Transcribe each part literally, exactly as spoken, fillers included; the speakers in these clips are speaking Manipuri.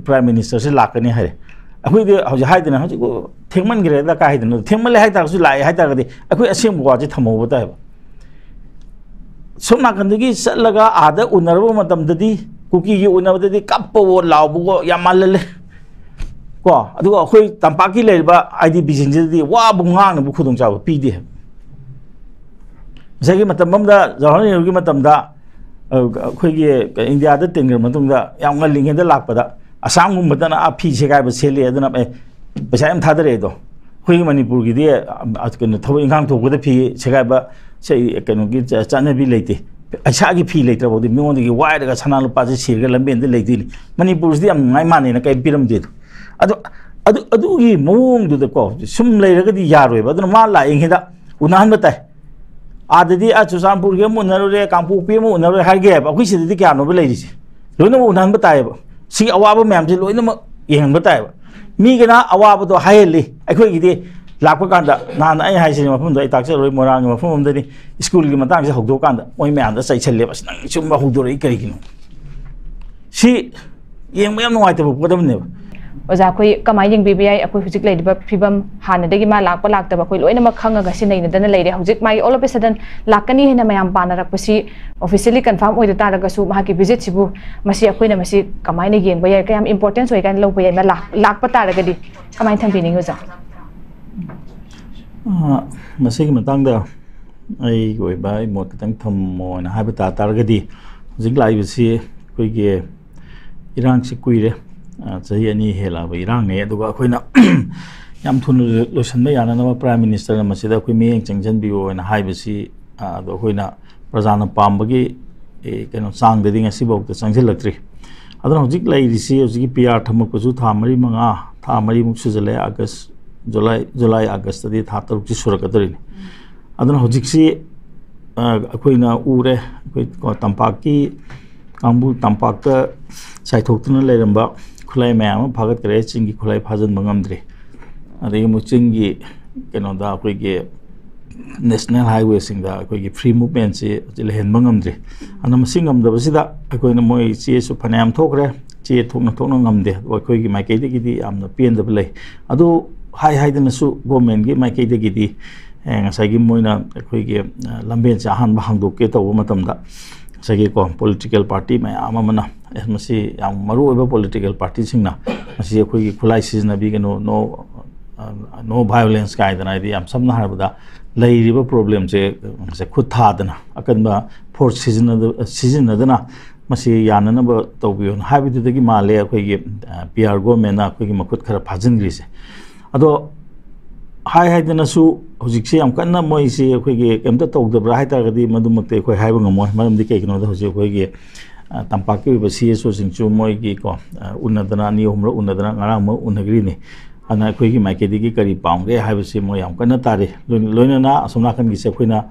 ꯄ꯭ꯔꯥꯏꯝ ꯃꯤꯅꯤꯁꯇꯔꯁꯦ ꯂꯥꯛꯀꯅꯤ ꯍꯥꯏꯔꯦ꯫ ꯑꯩꯈꯣꯏꯗꯤ ꯍꯧꯖꯤꯛ ꯍꯥꯏꯗꯅ ꯍꯧꯖꯤꯛ ꯊꯦꯡꯃꯟꯈ꯭ꯔꯦꯗ ꯀꯥꯏ ꯍꯥꯏꯗꯅꯣ, ꯊꯦꯡꯃꯜꯂꯦ ꯍꯥꯏꯇꯥꯔꯒꯁꯨ ꯂꯥꯛꯑꯦ ꯍꯥꯏꯇꯥꯔꯒꯗꯤ ꯑꯩꯈꯣꯏ ꯑꯁꯦꯡꯕ ꯋꯥꯁꯦ ꯊꯝꯍꯧꯕ ꯇꯥꯏꯕ꯫ ꯁꯣꯝ ꯅꯥꯀꯟꯗꯒꯤ ꯆꯠꯂꯒ ꯑꯥꯗ ꯎꯅꯔꯕ ꯃꯇꯝꯗꯗꯤ, ꯀꯨꯀꯤꯒꯤ ꯎꯅꯕꯗꯗꯤ ꯀꯞꯄꯋꯣ ꯂꯥꯎꯕꯋꯣ ꯌꯥꯝ ꯃꯥꯜꯍꯜꯂꯦ꯫ ꯀꯣ, ꯑꯗꯨꯒ ꯑꯩꯈꯣꯏ ꯇꯝꯄꯥꯛꯀꯤ ꯂꯩꯔꯤꯕ ꯑꯥꯏ ꯗꯤ ꯕꯤꯁꯤꯡꯁꯤꯗꯗꯤ ꯋꯥꯕꯨ ꯉꯥꯡꯅꯕ ꯈꯨꯗꯣꯡꯆꯥꯕ ꯄꯤꯗꯦ ꯍꯥꯏꯕ꯫ ꯉꯁꯥꯏꯒꯤ ꯃꯇꯝ ꯑꯃꯗ ꯖꯋꯥꯍꯔꯂꯥꯜ ꯅꯦꯍꯔꯨꯒꯤ ꯃꯇꯝꯗ, ꯑ, ꯑꯩꯈꯣꯏꯒꯤ ꯏꯟꯗꯤꯌꯥꯗ ꯇꯤꯟꯈ꯭ꯔ ꯃꯇꯨꯡꯗ ꯌꯥꯝ ꯉꯜꯂꯤꯉꯩꯗ ꯂꯥꯛꯄꯗ ꯑꯁꯥꯝꯒꯨꯝꯕꯗꯅ ꯑꯥ ꯐꯤ ꯁꯦꯒꯥꯏꯕ ꯁꯦꯠꯂꯤ, ꯑꯗꯨꯅ, ꯑꯦ, ꯄꯩꯁꯥ ꯌꯥꯝ ꯊꯥꯗꯔꯛꯑꯦ ꯑꯗꯣ꯫ ꯑꯩꯈꯣꯏꯒꯤ ꯃꯅꯤꯄꯨꯔꯒꯤꯗꯤ, ꯑ, ꯀꯩꯅꯣ, ꯊꯕꯛ ꯏꯪꯈꯥꯡ ꯊꯣꯛꯄꯗ ꯐꯤ ꯁꯦꯒꯥꯏꯕ, ꯁꯦ-, ꯀꯩꯅꯣꯒꯤ ꯆ-, ꯆꯠꯅꯕꯤ ꯂꯩꯇꯦ꯫ ꯏꯁꯥꯒꯤ ꯐꯤ ꯂꯩꯇ꯭ꯔ ꯐꯥꯎꯗꯤ ꯃꯤꯉꯣꯟꯗꯒꯤ ꯋꯥꯏꯔꯒ ꯁꯅꯥ ꯂꯨꯄꯥꯁꯦ ꯁꯤꯔꯒ ꯂꯝꯕꯦꯟꯗ ꯂꯩꯗꯣꯏꯅꯤ꯫ ꯃꯅꯤꯄꯨꯔꯁꯤꯗꯤ ꯌꯥꯝ ꯅꯨꯡꯉꯥꯏ ꯃꯥꯟꯅꯦꯅ ꯀꯔꯤꯝ ꯄꯤꯔꯝꯗꯦ ꯑꯗꯣ꯫ ꯑꯗꯨ, ꯑꯗꯨ, ꯑꯗꯨꯒꯤ ꯃꯑꯣꯡꯗꯨꯗꯀꯣ ꯁꯨꯝ ꯂꯩꯔꯒꯗꯤ ꯌꯥꯔꯣꯏꯕ꯫ ꯑꯗꯨꯅ ꯃꯥ ꯂꯥꯛꯏꯉꯩꯗ ꯎꯅꯍꯟꯕ ꯇꯥꯏ꯫ ꯑꯥꯗꯗꯤ, "ꯑ, ꯆꯨꯔꯆꯥꯟꯄꯨꯔꯒꯤ ꯑꯃ ꯎꯅꯔꯨꯔꯦ, ꯀꯥꯡꯄꯣꯛꯄꯤ ꯑꯃ ꯎꯅꯔꯨꯔꯦ" ꯍꯥꯏꯒꯦ ꯍꯥꯏꯕ꯫ ꯑꯩꯈꯣꯏ ꯁꯤꯗꯗꯤ ꯀꯌꯥꯅꯣꯕ ꯂꯩꯔꯤꯁꯦ? ꯂꯣꯏꯅꯃꯛ ꯎꯅꯍꯟꯕ ꯇꯥꯏꯌꯦꯕ꯫ ꯁꯤꯒꯤ ꯑꯋꯥꯕ ꯃꯌꯥꯝꯁꯦ ꯂꯣꯏꯅꯃꯛ ꯌꯦꯡꯍꯟꯕ ꯇꯥꯏꯌꯦꯕ꯫ ꯃꯤꯒꯤꯅ ꯑꯋꯥꯕꯗꯣ ꯍꯥꯏꯍꯜꯂꯤ, ꯑꯩꯈꯣꯏꯒꯤꯗꯤ ꯂꯥꯛꯄ ꯀꯥꯟꯗ, ꯅꯍꯥꯟ ꯑꯩ ꯍꯥꯏꯁꯤꯅꯤ, ꯃꯐꯝꯗꯣ ꯑꯩ ꯇꯥꯛꯆꯔꯣꯏ, ꯃꯣꯏꯔꯥꯡꯒꯤ ꯃꯐꯝ ꯑꯃꯗꯅꯤ, ꯁ꯭ꯀꯨꯜꯒꯤ ꯃꯇꯥꯡꯁꯦ ꯍꯧꯗꯣꯛꯑꯀꯥꯟꯗ ꯃꯣꯏ ꯃꯌꯥꯝꯗ ꯆꯩꯁꯜꯂꯦꯕ, "ꯑꯁ, ꯅꯪ ꯁꯨꯝꯕ ꯍꯧꯗꯣꯔꯛꯏ ꯀꯔꯤꯒꯤꯅꯣ?" ꯁꯤ ꯌꯦꯡꯕ ꯌꯥꯝ ꯅꯨꯡꯉꯥꯏꯇꯕ ꯄꯣꯠ ꯑꯃꯅꯦꯕ꯫ ꯑꯣꯖꯥ, ꯑꯩꯈꯣꯏ ꯀꯃꯥꯏꯅ ꯌꯦꯡꯕꯤꯕ ꯌꯥꯏ? ꯑꯩꯈꯣꯏ ꯍꯧꯖꯤꯛ ꯂꯩꯔꯤꯕ ꯐꯤꯕꯝ, ꯍꯥꯟꯅꯗꯒꯤ ꯃꯥ ꯂꯥꯛꯄ ꯂꯥꯛꯇꯕ ꯑꯩꯈꯣꯏ ꯂꯣꯏꯅꯃꯛ ꯈꯪꯉꯒ ꯁꯤ ꯅꯩꯅꯗꯅ ꯂꯩꯔꯦ꯫ ꯍꯧꯖꯤꯛ ꯃꯥꯒꯤ all of a sudden ꯂꯥꯛꯀꯅꯤ ꯍꯥꯏꯅ ꯃꯌꯥꯝ ꯄꯥꯅꯔꯛꯄꯁꯤ officially confirm ꯑꯣꯏꯗ ꯇꯥꯔꯒꯁꯨ, ꯃꯍꯥꯛꯀꯤ visit ꯁꯤꯕꯨ ꯃꯁꯤ ꯑꯩꯈꯣꯏꯅ ꯃꯁꯤ ꯀꯃꯥꯏꯅ ꯌꯦꯡꯕ ꯌꯥꯏ? ꯀꯌꯥꯝ importance ꯑꯣꯏ ꯀꯥꯏꯅ ꯂꯧꯕ ꯌꯥꯏ? ꯃꯥ ꯂꯥꯛ-, ꯂꯥꯛꯄ ꯇꯥꯔꯒꯗꯤ ꯀꯃꯥꯏꯅ ꯊꯝꯕꯤꯅꯤꯡꯉꯤ, ꯑꯣꯖꯥ? ꯑ, ꯃꯁꯤꯒꯤ ꯃꯇꯥꯡꯗ ꯑꯩꯒꯤ ꯑꯣꯏꯕ ꯑꯩ ꯃꯣꯠ ꯈꯤꯇꯪ ꯊꯝꯃꯣꯅ ꯍꯥꯏꯕ ꯇꯥ ꯇꯥꯔꯒꯗꯤ, ꯍꯧꯖꯤꯛ ꯂꯥꯛꯏꯕꯁꯤ ꯑꯩꯈꯣꯏꯒꯤ ꯏꯔꯥꯡꯁꯤ ꯀꯨꯏꯔꯦ, ꯑ, ꯆꯍꯤ ꯑꯅꯤ ꯍꯦꯜꯂꯛꯑꯕ ꯏꯔꯥꯡꯅꯦ꯫ ꯑꯗꯨꯒ ꯑꯩꯈꯣꯏꯅ ꯌꯥꯝ ꯊꯨꯅ ꯂꯣꯏꯁꯤꯟꯕ ꯌꯥꯅꯅꯕ ꯄ꯭ꯔꯥꯏꯝ ꯃꯤꯅꯤꯁꯇꯔꯅ ꯃꯁꯤꯗ ꯑꯩꯈꯣꯏ ꯃꯤꯠꯌꯦꯡ ꯆꯪꯁꯤꯟꯕꯤꯌꯣꯅ ꯍꯥꯏꯕꯁꯤ, ꯑ, ꯑꯗꯣ ꯑꯩꯈꯣꯏꯅ ꯄ꯭ꯔꯖꯥꯅ ꯄꯥꯝꯕꯒꯤ, ꯑꯦ, ꯀꯩꯅꯣ, ꯆꯥꯡꯗꯗꯤ ꯉꯁꯤꯐꯥꯎꯗ ꯆꯪꯁꯤꯜꯂꯛꯇ꯭ꯔꯤ꯫ ꯑꯗꯨꯅ ꯍꯧꯖꯤꯛ ꯂꯩꯔꯤꯁꯤ, ꯍꯧꯖꯤꯛꯀꯤ ꯄꯤ ꯑꯥꯔ ꯊꯝꯃꯛꯄꯁꯨ ꯊꯥ ꯃꯔꯤ ꯃꯉꯥ, ꯊꯥ ꯃꯔꯤꯃꯨꯛ ꯁꯨꯖꯜꯂꯛꯑꯦ꯫ ꯑꯥꯒꯁ, ꯖꯨꯂꯥꯏ, ꯖꯨꯂꯥꯏ, ꯑꯥꯒꯁꯇꯗꯤ ꯊꯥ ꯇꯔꯨꯛꯁꯤ ꯁꯨꯔꯛꯀꯗꯧꯔꯤꯅꯤ꯫ ꯑꯗꯨꯅ ꯍꯧꯖꯤꯛꯁꯤ, ꯑ, ꯑꯩꯈꯣꯏꯅ ꯎꯔꯦ, ꯑꯩꯈꯣꯏ ꯀꯣ, ꯇꯝꯄꯥꯛꯀꯤ ꯀꯥꯡꯕꯨ, ꯇꯝꯄꯥꯛꯇ ꯆꯥꯏꯊꯣꯛꯇꯨꯅ ꯂꯩꯔꯝꯕ ꯈꯨꯠꯂꯥꯏ ꯃꯌꯥꯝ ꯑꯃ ꯐꯥꯒꯠꯈ꯭ꯔꯦ, ꯆꯤꯡꯒꯤ ꯈꯨꯠꯂꯥꯏ ꯐꯥꯖꯤꯟꯕ ꯉꯝꯗ꯭ꯔꯦ꯫ ꯑꯗꯒꯤ ꯑꯃꯨꯛ ꯆꯤꯡꯒꯤ ꯀꯩꯅꯣꯗ, ꯑꯩꯈꯣꯏꯒꯤ ꯅꯦꯁꯅꯦꯜ ꯍꯥꯏꯋꯦꯁꯤꯡꯗ ꯑꯩꯈꯣꯏꯒꯤ ꯐ꯭ꯔꯤ ꯃꯨꯞꯃꯦꯟꯁꯤ ꯂꯩꯍꯟꯕ ꯉꯝꯗ꯭ꯔꯤ꯫ ꯑꯗꯨꯅ ꯃꯁꯤ ꯉꯝꯗꯕꯁꯤꯗ ꯑꯩꯈꯣꯏꯅ, ꯃꯣꯏ ꯆꯦꯁꯨ ꯐꯅꯌꯥꯝ ꯊꯣꯛꯈ꯭ꯔꯦ, ꯆꯦ ꯊꯣꯛꯅ ꯊꯣꯛꯅ ꯉꯝꯗꯦ꯫ ꯑꯗꯣ ꯑꯩꯈꯣꯏꯒꯤ ꯃꯥꯏꯀꯩꯗꯒꯤꯗꯤ ꯌꯥꯝꯅ ꯄꯦꯟꯗꯕ ꯂꯩ꯫ ꯑꯗꯨ ꯍꯥꯏ ꯍꯥꯏꯗꯅꯁꯨ ꯒꯣꯔꯃꯦꯟꯒꯤ ꯃꯥꯏꯀꯩꯗꯒꯤꯗꯤ, ꯑꯦ, ꯉꯁꯥꯏꯒꯤ ꯃꯣꯏꯅ ꯑꯩꯈꯣꯏꯒꯤ, ꯑ, ꯂꯝꯕꯦꯟꯁꯦ ꯑꯍꯥꯟꯕ ꯍꯥꯡꯗꯣꯛꯀꯦ ꯇꯧꯕ ꯃꯇꯝꯗ, ꯉꯁꯥꯏꯒꯤꯀꯣ, ꯄꯣꯂꯤꯇꯤꯀꯦꯜ ꯄꯥꯔꯇꯤ ꯃꯌꯥꯝ ꯑꯃꯅ, "ꯑꯦ, ꯃꯁꯤ ꯌꯥꯝ ꯃꯔꯨ ꯑꯣꯏꯕ ꯄꯣꯂꯤꯇꯤꯀꯦꯜ ꯄꯥꯔꯇꯤꯁꯤꯡꯅ ꯃꯁꯤ ꯑꯩꯈꯣꯏꯒꯤ ꯈꯨꯠꯂꯥꯏ ꯁꯤꯖꯤꯟꯅꯕꯤꯒꯅꯨ, no, no violence" ꯀꯥꯏꯗꯅ, ꯍꯥꯏꯗꯤ ꯌꯥꯝ ꯁꯝꯅ ꯍꯥꯏꯔꯕꯗ ꯂꯩꯔꯤꯕ ꯄ꯭ꯔꯣꯕ꯭ꯂꯦꯝꯁꯦ, ꯉꯁꯥꯏ ꯈꯨꯠ ꯊꯥꯗꯅ, ꯑꯀꯟꯕ ꯐꯣꯔꯁ ꯁꯤꯖꯤꯟꯅꯗ-, ꯁꯤꯖꯤꯟꯅꯗꯅ ꯃꯁꯤ ꯌꯥꯅꯅꯕ ꯇꯧꯕꯤꯌꯣꯅ ꯍꯥꯏꯕꯗꯨꯗꯒꯤ ꯃꯥꯜꯂꯦ ꯑꯩꯈꯣꯏꯒꯤ, ꯑ, ꯄꯤ ꯑꯥꯔ ꯒꯣꯔꯃꯦꯟꯅ ꯑꯩꯈꯣꯏꯒꯤ ꯃꯈꯨꯠ ꯈꯔ ꯐꯥꯖꯤꯟꯈ꯭ꯔꯤꯁꯦ꯫ ꯑꯗꯣ ꯍꯥꯏ ꯍꯥꯏꯗꯅꯁꯨ ꯍꯧꯖꯤꯛꯁꯦ ꯌꯥꯝ ꯀꯟꯅ ꯃꯣꯏꯁꯦ ꯑꯩꯈꯣꯏꯒꯤ ꯀꯩꯝꯇ ꯇꯧꯗꯕ꯭ꯔꯥ ꯍꯥꯏ ꯇꯥꯔꯒꯗꯤ ꯃꯗꯨꯃꯛꯇꯤ ꯑꯩꯈꯣꯏ ꯍꯥꯏꯕ ꯉꯝꯃꯣꯏ꯫ ꯃꯔꯝꯗꯤ ꯀꯩꯒꯤꯅꯣꯗ ꯍꯧꯖꯤꯛ ꯑꯩꯈꯣꯏꯒꯤ, ꯑ, ꯇꯝꯄꯥꯛꯀꯤ ꯑꯣꯏꯕ ꯁꯤ ꯑꯦꯁ ꯑꯣꯁꯤꯡꯁꯨ ꯃꯣꯏꯒꯤ ꯀꯣ, ꯑ, ꯎꯅꯗꯅ, ꯑꯅꯤ ꯑꯍꯨꯝꯔꯛ ꯎꯅꯗꯅ, ꯉꯔꯥꯡ ꯑꯃ ꯎꯅꯈ꯭ꯔꯤꯅꯤ꯫ ꯑꯗꯨꯅ ꯑꯩꯈꯣꯏꯒꯤ ꯃꯥꯏꯀꯩꯗꯒꯤ ꯀꯔꯤ ꯄꯥꯝꯒꯦ ꯍꯥꯏꯕꯁꯤ ꯃꯣꯏ ꯌꯥꯝ ꯀꯟꯅ ꯇꯥꯔꯤ꯫ ꯂꯣꯏ-, ꯂꯣꯏꯅꯅ ꯑꯁꯣꯝ ꯅꯥꯀꯟꯒꯤꯁꯦ ꯑꯩꯈꯣꯏꯅ,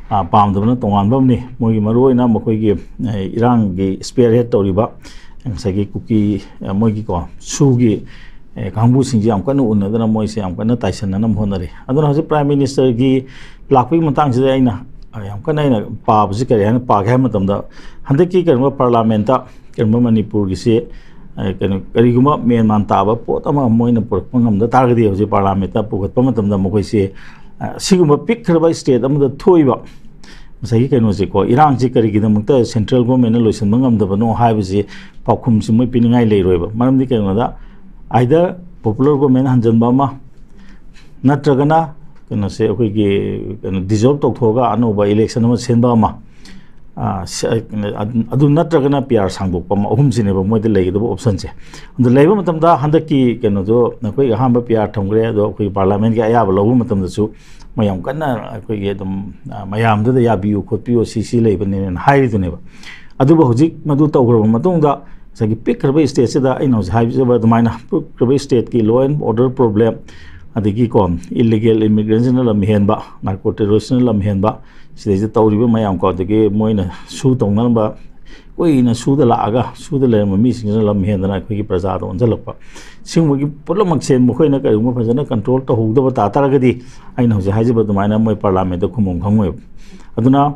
ꯑ, ꯄꯥꯝꯗꯕꯅ ꯇꯣꯉꯥꯟꯕ ꯑꯃꯅꯤ꯫ ꯃꯣꯏꯒꯤ ꯃꯔꯨꯑꯣꯏꯅ ꯃꯈꯣꯏꯒꯤ, ꯑ, ꯏꯔꯥꯡꯒꯤ ꯏꯁꯄꯤꯌꯔ ꯍꯦꯗ ꯇꯧꯔꯤꯕ ꯉꯁꯥꯏꯒꯤ ꯀꯨꯀꯤ, ꯑ, ꯃꯣꯏꯒꯤꯀꯣ, ꯁꯨꯒꯤ, ꯑ, ꯀꯥꯡꯕꯨꯁꯤꯡꯁꯦ ꯌꯥꯝ ꯀꯟꯅ ꯎꯅꯗꯅ ꯃꯣꯏꯁꯦ ꯌꯥꯝ ꯀꯟꯅ ꯇꯥꯏꯁꯟꯅꯅꯕ ꯍꯣꯠꯅꯔꯤ꯫ ꯑꯗꯨꯅ ꯍꯧꯖꯤꯛ ꯄ꯭ꯔꯥꯏꯝ ꯃꯤꯅꯤꯁꯇꯔꯒꯤ ꯂꯥꯛꯄꯒꯤ ꯃꯇꯥꯡꯁꯤꯗ ꯑꯩꯅ, ꯑ, ꯌꯥꯝ ꯀꯟꯅ ꯑꯩꯅ ꯄꯥꯕꯁꯤ ꯀꯔꯤ ꯍꯥꯏꯅ ꯄꯥꯒꯦ ꯍꯥꯏꯕ ꯃꯇꯝꯗ, ꯍꯟꯗꯛꯀꯤ ꯀꯩꯅꯣ ꯄꯥꯔꯂꯥꯃꯦꯟꯇ ꯀꯔꯤꯒꯨꯝꯕ ꯃꯅꯤꯄꯨꯔꯒꯤꯁꯦ, ꯑ, ꯀꯩꯅꯣ, ꯀꯔꯤꯒꯨꯝꯕ ꯃꯦꯟ ꯃꯥꯟ ꯇꯥꯕ ꯄꯣꯠ ꯑꯃ ꯃꯣꯏꯅ ꯄꯨꯔꯛꯄ ꯉꯝꯗ ꯇꯥꯔꯒꯗꯤ, ꯍꯧꯖꯤꯛ ꯄꯥꯔꯂꯥꯃꯦꯟꯇ ꯄꯨꯈꯠꯄ ꯃꯇꯝꯗ ꯃꯈꯣꯏꯁꯦ, ꯑ, ꯁꯤꯒꯨꯝꯕ ꯄꯤꯛꯈ꯭ꯔꯕ ꯁ꯭ꯇꯦꯠ ꯑꯃꯗ ꯊꯣꯛꯏꯕ ꯉꯁꯥꯏꯒꯤ ꯀꯩꯅꯣꯁꯦꯀꯣ, ꯏꯔꯥꯡꯁꯤ ꯀꯔꯤꯒꯤꯗꯃꯛꯇ ꯁꯦꯟꯇ꯭ꯔꯦꯜ ꯒꯣꯔꯃꯦꯟꯅ ꯂꯣꯏꯁꯤꯟꯕ ꯉꯝꯗꯕꯅꯣ ꯍꯥꯏꯕꯁꯤ ꯄꯥꯎꯈꯨꯝꯁꯤ ꯃꯣꯏ ꯄꯤꯅꯤꯡꯉꯥꯏ ꯂꯩꯔꯣꯏꯕ꯫ ꯃꯔꯝꯗꯤ ꯀꯩꯒꯤꯅꯣꯗ, ꯑꯥꯏꯗꯔ ꯄꯣꯄꯨꯂꯔ ꯒꯣꯔꯃꯦꯟ ꯍꯟꯖꯤꯟꯕ ꯑꯃ, ꯅꯠꯇ꯭ꯔꯒꯅ ꯀꯩꯅꯣꯁꯦ, ꯑꯩꯈꯣꯏꯒꯤ ꯀꯩꯅꯣ ꯗꯤꯖꯣꯜꯕ ꯇꯧꯊꯣꯛꯑꯒ ꯑꯅꯧꯕ ꯏꯂꯦꯛꯁꯟ ꯑꯃ ꯁꯤꯟꯕ ꯑꯃ, ꯑ, ꯁ-, ꯑ, ꯑꯗꯨ ꯅꯠꯇ꯭ꯔꯒꯅ ꯄꯤ ꯑꯥꯔ ꯁꯥꯡꯗꯣꯛꯄ ꯑꯃ, ꯑꯍꯨꯝꯁꯤꯅꯦꯕ ꯃꯣꯏꯗ ꯂꯩꯒꯗꯕ ꯑꯣꯞꯁꯟꯁꯦ꯫ ꯑꯗꯨ ꯂꯩꯕ ꯃꯇꯝꯗ ꯍꯟꯗꯛꯀꯤ ꯀꯩꯅꯣꯗꯣ ꯑꯩꯈꯣꯏ ꯑꯍꯥꯟꯕ ꯄꯤ ꯑꯥꯔ ꯊꯝꯈ꯭ꯔꯦ, ꯑꯗꯣ ꯑꯩꯈꯣꯏꯒꯤ ꯄꯥꯔꯂꯥꯃꯦꯟꯒꯤ ꯑꯌꯥꯕ ꯂꯧꯕ ꯃꯇꯝꯗꯁꯨ ꯃꯣꯏ ꯌꯥꯝ ꯀꯟꯅ ꯑꯩꯈꯣꯏꯒꯤ ꯑꯗꯨꯝ, ꯑ, ꯃꯌꯥꯝꯗꯨꯗ ꯌꯥꯕꯤꯌꯨ ꯈꯣꯠꯄꯤꯌꯨ ꯁꯤ ꯁꯤ ꯂꯩꯕꯅꯦꯅ ꯍꯥꯏꯔꯤꯗꯨꯅꯦꯕ꯫ ꯑꯗꯨꯕꯨ ꯍꯧꯖꯤꯛ ꯃꯗꯨ ꯇꯧꯈ꯭ꯔꯕ ꯃꯇꯨꯡꯗ ꯉꯁꯥꯏꯒꯤ ꯄꯤꯛꯈ꯭ꯔꯕ ꯁ꯭ꯇꯦꯠꯁꯤꯗ ꯑꯩꯅ ꯍꯧꯖꯤꯛ ꯍꯥꯏꯖꯕ ꯑꯗꯨꯃꯥꯏꯅ ꯄꯤꯛꯈ꯭ꯔꯕ ꯁ꯭ꯇꯦꯠꯀꯤ ꯂꯣ ꯑꯦꯟ ꯑꯣꯔꯗꯔ ꯄ꯭ꯔꯣꯕ꯭ꯂꯦꯝ, ꯑꯗꯒꯤꯀꯣ, ꯏꯜꯂꯤꯒꯦꯜ ꯏꯃꯤꯒ꯭ꯔꯦꯟꯁꯤꯅ ꯂꯝ ꯍꯦꯟꯕ, ꯅꯥꯔꯀꯣ ꯇꯦꯔꯣꯔꯤꯁꯅ ꯂꯝ ꯍꯦꯟꯕ, ꯁꯤꯗꯩꯁꯤꯗ ꯇꯧꯔꯤꯕ ꯃꯌꯥꯝꯀꯣ, ꯑꯗꯒꯤ ꯃꯣꯏꯅ ꯁꯨ ꯇꯧꯅꯔꯝꯕ, ꯀꯨꯏꯅ ꯁꯨꯗ ꯂꯥꯛꯑꯒ ꯁꯨꯗ ꯂꯩꯔꯝꯕ ꯃꯤꯁꯤꯡꯁꯤꯅ ꯂꯝ ꯍꯦꯟꯗꯅ ꯑꯩꯈꯣꯏꯒꯤ ꯄ꯭ꯔꯖꯥꯗ ꯑꯣꯟꯁꯤꯜꯂꯛꯄ, ꯁꯤꯒꯨꯝꯕꯒꯤ ꯄꯨꯝꯅꯃꯛꯁꯦ ꯃꯈꯣꯏꯅ ꯀꯔꯤꯒꯨꯝꯕ ꯐꯖꯅ ꯀꯟꯇ꯭ꯔꯣꯜ ꯇꯧꯍꯧꯗꯕ ꯇꯥ ꯇꯥꯔꯒꯗꯤ, ꯑꯩꯅ ꯍꯧꯖꯤꯛ ꯍꯥꯏꯖꯕ ꯑꯗꯨꯃꯥꯏꯅ ꯃꯣꯏ ꯄꯥꯔꯂꯥꯃꯦꯟꯗ ꯈꯨꯝꯕꯝ ꯈꯪꯉꯣꯏꯕ꯫ ꯑꯗꯨꯅ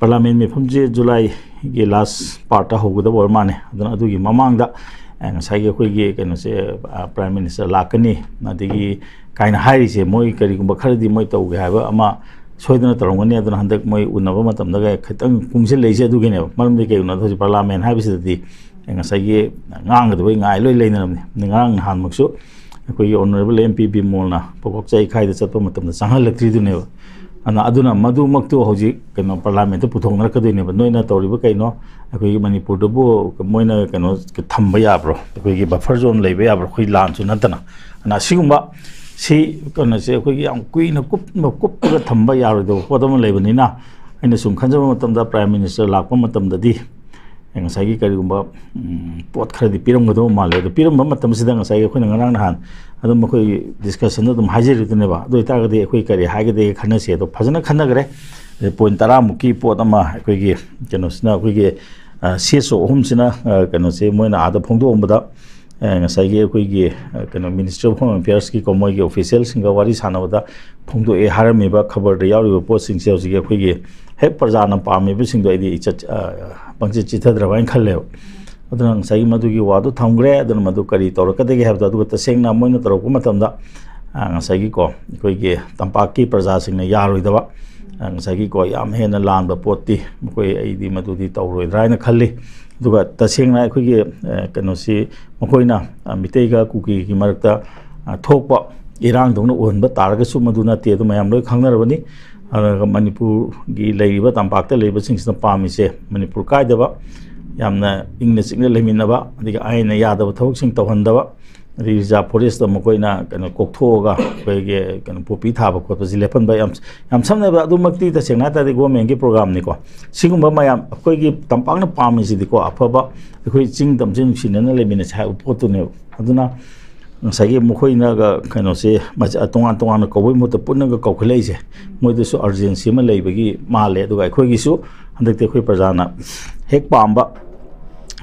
ꯄꯥꯔꯂꯥꯃꯦꯟ ꯃꯤꯐꯝꯁꯦ ꯖꯨꯂꯥꯏꯒꯤ ꯂꯥꯁ ꯄꯥꯔꯠꯇ ꯍꯧꯒꯗꯕ ꯑꯣꯏꯔ ꯃꯥꯜꯂꯦ꯫ ꯑꯗꯨꯅ ꯑꯗꯨꯒꯤ ꯃꯃꯥꯡꯗ, ꯑ, ꯉꯁꯥꯏꯒꯤ ꯑꯩꯈꯣꯏꯒꯤ ꯀꯩꯅꯣꯁꯦ, ꯑ, ꯄ꯭ꯔꯥꯏꯝ ꯃꯤꯅꯤꯁꯇꯔ ꯂꯥꯛꯀꯅꯤ, ꯑꯗꯒꯤ ꯀꯥꯏꯅ ꯍꯥꯏꯔꯤꯁꯦ, ꯃꯣꯏ ꯀꯔꯤꯒꯨꯝꯕ ꯈꯔꯗꯤ ꯃꯣꯏ ꯇꯧꯒꯦ ꯍꯥꯏꯕ ꯑꯃ ꯁꯣꯏꯗꯅ ꯇꯧꯔꯝꯒꯅꯤ꯫ ꯑꯗꯨꯅ ꯍꯟꯗꯛ ꯃꯣꯏ ꯎꯅꯕ ꯃꯇꯝꯗꯒ ꯈꯤꯇꯪ ꯀꯨꯡꯁꯤꯜꯂꯛꯏꯁꯦ ꯑꯗꯨꯒꯤꯅꯦꯕ꯫ ꯃꯔꯝꯗꯤ ꯀꯩꯒꯤꯅꯣꯗ ꯍꯧꯖꯤꯛ ꯄꯥꯔꯂꯥꯃꯦꯟ ꯍꯥꯏꯕꯁꯤꯗꯗꯤ ꯉꯁꯥꯏꯒꯤ ꯉꯥꯡꯒꯗꯕꯩ ꯉꯥꯏ ꯂꯣꯏ ꯂꯩꯅꯔꯕꯅꯤ꯫ ꯉꯔꯥꯡ ꯅꯍꯥꯟꯃꯛꯁꯨ ꯑꯩꯈꯣꯏꯒꯤ ꯑꯣꯅꯔꯦꯕꯜ ꯑꯦꯝ ꯄꯤ ꯕꯤꯃꯣꯜꯅ ꯄꯣꯀꯣꯛ ꯆꯩꯈꯥꯏꯗ ꯆꯠꯄ ꯃꯇꯝꯗ ꯆꯪꯍꯜꯂꯛꯇ꯭ꯔꯤꯗꯨꯅꯦꯕ꯫ ꯑꯗꯨꯅ, ꯑꯗꯨꯅ ꯃꯗꯨꯃꯛꯇꯨ ꯍꯧꯖꯤꯛ ꯀꯩꯅꯣ ꯄꯥꯔꯂꯥꯃꯦꯟꯇ ꯄꯨꯊꯣꯛꯅꯔꯛꯀꯗꯣꯏꯅꯦꯕ꯫ ꯅꯣꯏꯅ ꯇꯧꯔꯤꯕ ꯀꯩꯅꯣ, ꯑꯩꯈꯣꯏꯒꯤ ꯃꯅꯤꯄꯨꯔꯗꯕꯨ ꯃꯣꯏꯅ ꯀꯩꯅꯣ ꯊꯝꯕ ꯌꯥꯕ꯭ꯔꯣ? ꯑꯩꯈꯣꯏꯒꯤ ꯕꯐꯔ ꯖꯣꯟ ꯂꯩꯕ ꯌꯥꯕ꯭ꯔꯣ? ꯑꯩꯈꯣꯏ ꯂꯥꯟꯁꯨ ꯅꯠꯇꯅ꯫ ꯑꯗꯨꯅ ꯑꯁꯤꯒꯨꯝꯕ ꯁꯤ ꯀꯩꯅꯣꯁꯦ ꯑꯩꯈꯣꯏꯒꯤ ꯌꯥꯝ ꯀꯨꯏꯅ ꯀꯨꯞꯅ ꯀꯨꯞꯄꯒ ꯊꯝꯕ ꯌꯥꯔꯣꯏꯗꯕ ꯄꯣꯠ ꯑꯃ ꯂꯩꯕꯅꯤꯅ, ꯑꯩꯅ ꯁꯨꯝ ꯈꯟꯖꯕ ꯃꯇꯝꯗ ꯄ꯭ꯔꯥꯏꯝ ꯃꯤꯅꯤꯁꯇꯔ ꯂꯥꯛꯄ ꯃꯇꯝꯗꯗꯤ ꯉꯁꯥꯏꯒꯤ ꯀꯔꯤꯒꯨꯝꯕ, ꯎꯝ, ꯄꯣꯠ ꯈꯔꯗꯤ ꯄꯤꯔꯝꯒꯗꯕ ꯃꯥꯜꯂꯦ꯫ ꯑꯗꯣ ꯄꯤꯔꯝꯕ ꯃꯇꯝꯁꯤꯗ ꯉꯁꯥꯏꯒꯤ ꯑꯩꯈꯣꯏꯅ ꯉꯔꯥꯡ ꯅꯍꯥꯟ ꯑꯗꯨꯝ ꯑꯩꯈꯣꯏ ꯗꯤꯁꯀꯁꯟꯗ ꯑꯗꯨꯝ ꯍꯥꯏꯖꯔꯤꯗꯨꯅꯦꯕ꯫ ꯑꯗꯨ ꯑꯣꯏꯇꯥꯔꯒꯗꯤ ꯑꯩꯈꯣꯏ ꯀꯔꯤ ꯍꯥꯏꯒꯗꯒꯦ ꯈꯟꯅꯁꯦ꯫ ꯑꯗꯣ ꯐꯖꯅ ꯈꯟꯅꯈ꯭ꯔꯦ꯫ ꯑꯗꯩ ꯄꯣꯏꯟ ꯇꯔꯥꯃꯨꯛꯀꯤ ꯄꯣꯠ ꯑꯃ ꯑꯩꯈꯣꯏꯒꯤ ꯀꯩꯅꯣꯁꯤꯅ, ꯑꯩꯈꯣꯏꯒꯤ, ꯑ, ꯁꯤ ꯑꯦꯁ ꯑꯣ ꯑꯍꯨꯝꯁꯤꯅ, ꯑ, ꯀꯩꯅꯣꯁꯦ ꯃꯣꯏꯅ ꯑꯥꯗ ꯐꯣꯡꯗꯣꯛꯑꯝꯕꯗ, ꯑ, ꯉꯁꯥꯏꯒꯤ ꯑꯩꯈꯣꯏꯒꯤ, ꯑ, ꯀꯩꯅꯣ, ꯃꯤꯅꯤꯁꯇ꯭ꯔꯤ ꯑꯣꯐ ꯍꯣꯝ ꯑꯦꯐꯤꯌꯔꯁꯀꯤꯀꯣ, ꯃꯣꯏꯒꯤ ꯑꯣꯐꯤꯁꯤꯌꯦꯜꯁꯤꯡꯒ ꯋꯥꯔꯤ ꯁꯥꯟꯅꯕꯗ ꯐꯣꯡꯗꯣꯛꯑꯦ ꯍꯥꯏꯔꯝꯃꯤꯕ ꯈꯕꯔꯗ ꯌꯥꯎꯔꯤꯕ ꯄꯣꯠꯁꯤꯡꯁꯦ ꯍꯧꯖꯤꯛꯀꯤ ꯑꯩꯈꯣꯏꯒꯤ ꯍꯦꯛ ꯄ꯭ꯔꯖꯥꯅ ꯄꯥꯝꯃꯤꯕꯁꯤꯡꯗꯣ ꯑꯩꯗꯤ ꯏꯆꯠ-, ꯑ, ꯄꯪꯆꯤꯠ ꯆꯤꯠꯊꯗ꯭ꯔꯕ ꯍꯥꯏꯅ ꯈꯜꯂꯦꯕ꯫ ꯑꯗꯨꯅ ꯉꯁꯥꯏꯒꯤ ꯃꯗꯨꯒꯤ ꯋꯥꯗꯨ ꯊꯝꯈ꯭ꯔꯦ꯫ ꯑꯗꯨꯅ ꯃꯗꯨ ꯀꯔꯤ ꯇꯧꯔꯛꯀꯗꯒꯦ ꯍꯥꯏꯕꯗꯣ, ꯑꯗꯨꯒ ꯇꯁꯦꯡꯅ ꯃꯣꯏꯅ ꯇꯧꯔꯛꯄ ꯃꯇꯝꯗ, ꯑ, ꯉꯁꯥꯏꯒꯤꯀꯣ, ꯑꯩꯈꯣꯏꯒꯤ ꯇꯝꯄꯥꯛꯀꯤ ꯄ꯭ꯔꯖꯥꯁꯤꯡꯅ ꯌꯥꯔꯣꯏꯗꯕ, ꯑ, ꯉꯁꯥꯏꯒꯤꯀꯣ, ꯌꯥꯝ ꯍꯦꯟꯅ ꯂꯥꯟꯕ ꯄꯣꯠꯇꯤ ꯃꯈꯣꯏ, ꯑꯩꯗꯤ ꯃꯗꯨꯗꯤ ꯇꯧꯔꯣꯏꯗ꯭ꯔꯥ ꯍꯥꯏꯅ ꯈꯜꯂꯤ꯫ ꯑꯗꯨꯒ ꯇꯁꯦꯡꯅ ꯑꯩꯈꯣꯏꯒꯤ, ꯑ, ꯀꯩꯅꯣꯁꯤ, ꯃꯈꯣꯏꯅ, ꯑ, ꯃꯤꯇꯩꯒ ꯀꯨꯀꯤꯒꯤ ꯃꯔꯛꯇ, ꯑ, ꯊꯣꯛꯄ ꯏꯔꯥꯡꯗꯧꯅ ꯑꯣꯏꯍꯟꯕ ꯇꯥꯔꯒꯁꯨ ꯃꯗꯨ ꯅꯠꯇꯦ, ꯑꯗꯨ ꯃꯌꯥꯝ ꯂꯣꯏ ꯈꯪꯅꯔꯕꯅꯤ꯫ ꯑꯗꯨꯒ ꯃꯅꯤꯄꯨꯔꯒꯤ ꯂꯩꯔꯤꯕ, ꯇꯝꯄꯥꯛꯇ ꯂꯩꯔꯤꯕꯁꯤꯡꯁꯤꯅ ꯄꯥꯝꯃꯤꯁꯦ ꯃꯅꯤꯄꯨꯔ ꯀꯥꯏꯗꯕ, ꯌꯥꯝꯅ ꯏꯪꯅ ꯆꯤꯛꯅ ꯂꯩꯃꯤꯟꯅꯕ, ꯑꯗꯒꯤ ꯑꯥꯏꯟꯅ ꯌꯥꯗꯕ ꯊꯕꯛꯁꯤꯡ ꯇꯧꯍꯟꯗꯕ, ꯑꯗꯒꯤ ꯔꯤꯖꯥꯔꯚ ꯐꯣꯔꯦꯁꯇ ꯃꯈꯣꯏꯅ ꯀꯩꯅꯣ ꯀꯣꯛꯊꯣꯛꯑꯒ ꯑꯩꯈꯣꯏꯒꯤ ꯀꯩꯅꯣ ꯄꯣꯄꯤ ꯊꯥꯕ ꯈꯣꯠꯄꯁꯤ ꯂꯦꯞꯍꯟꯕ, ꯌꯥꯝ, ꯌꯥꯝ ꯁꯝꯅ ꯍꯥꯏꯔꯕꯗ ꯑꯗꯨꯃꯛꯇꯤ ꯇꯁꯦꯡꯅ ꯍꯥꯏ ꯇꯥꯔꯗꯤ ꯒꯣꯔꯃꯦꯟꯒꯤ ꯄ꯭ꯔꯣꯒ꯭ꯔꯥꯝꯅꯤꯀꯣ꯫ ꯁꯤꯒꯨꯝꯕ ꯃꯌꯥꯝ ꯑꯩꯈꯣꯏꯒꯤ ꯇꯝꯄꯥꯛꯅ ꯄꯥꯝꯃꯤꯁꯤꯗꯤꯀꯣ, ꯑꯐꯕ ꯑꯩꯈꯣꯏ ꯆꯤꯡ ꯇꯝꯁꯤ ꯅꯨꯡꯁꯤꯅꯅ ꯂꯩꯃꯤꯟꯅꯁꯦ ꯍꯥꯏꯕ ꯄꯣꯠꯇꯨꯅꯦꯕ꯫ ꯑꯗꯨꯅ ꯉꯁꯥꯏꯒꯤ ꯃꯈꯣꯏꯅꯒ ꯀꯩꯅꯣꯁꯦ ꯃꯆꯥ-, ꯇꯣꯉꯥꯟ ꯇꯣꯉꯥꯟꯅ ꯀꯧꯕꯒꯤ ꯃꯍꯨꯠꯇ ꯄꯨꯟꯅꯒ ꯀꯧꯈꯠꯂꯛꯏꯁꯦ, ꯃꯣꯏꯗꯁꯨ ꯑꯔꯖꯦꯟꯁꯤ ꯑꯃ ꯂꯩꯕꯒꯤ ꯃꯥꯜꯂꯦ꯫ ꯑꯗꯨꯒ ꯑꯩꯈꯣꯏꯒꯤꯁꯨ ꯍꯟꯗꯛꯇꯤ ꯑꯩꯈꯣꯏ ꯄ꯭ꯔꯖꯥꯅ ꯍꯦꯛ ꯄꯥꯝꯕ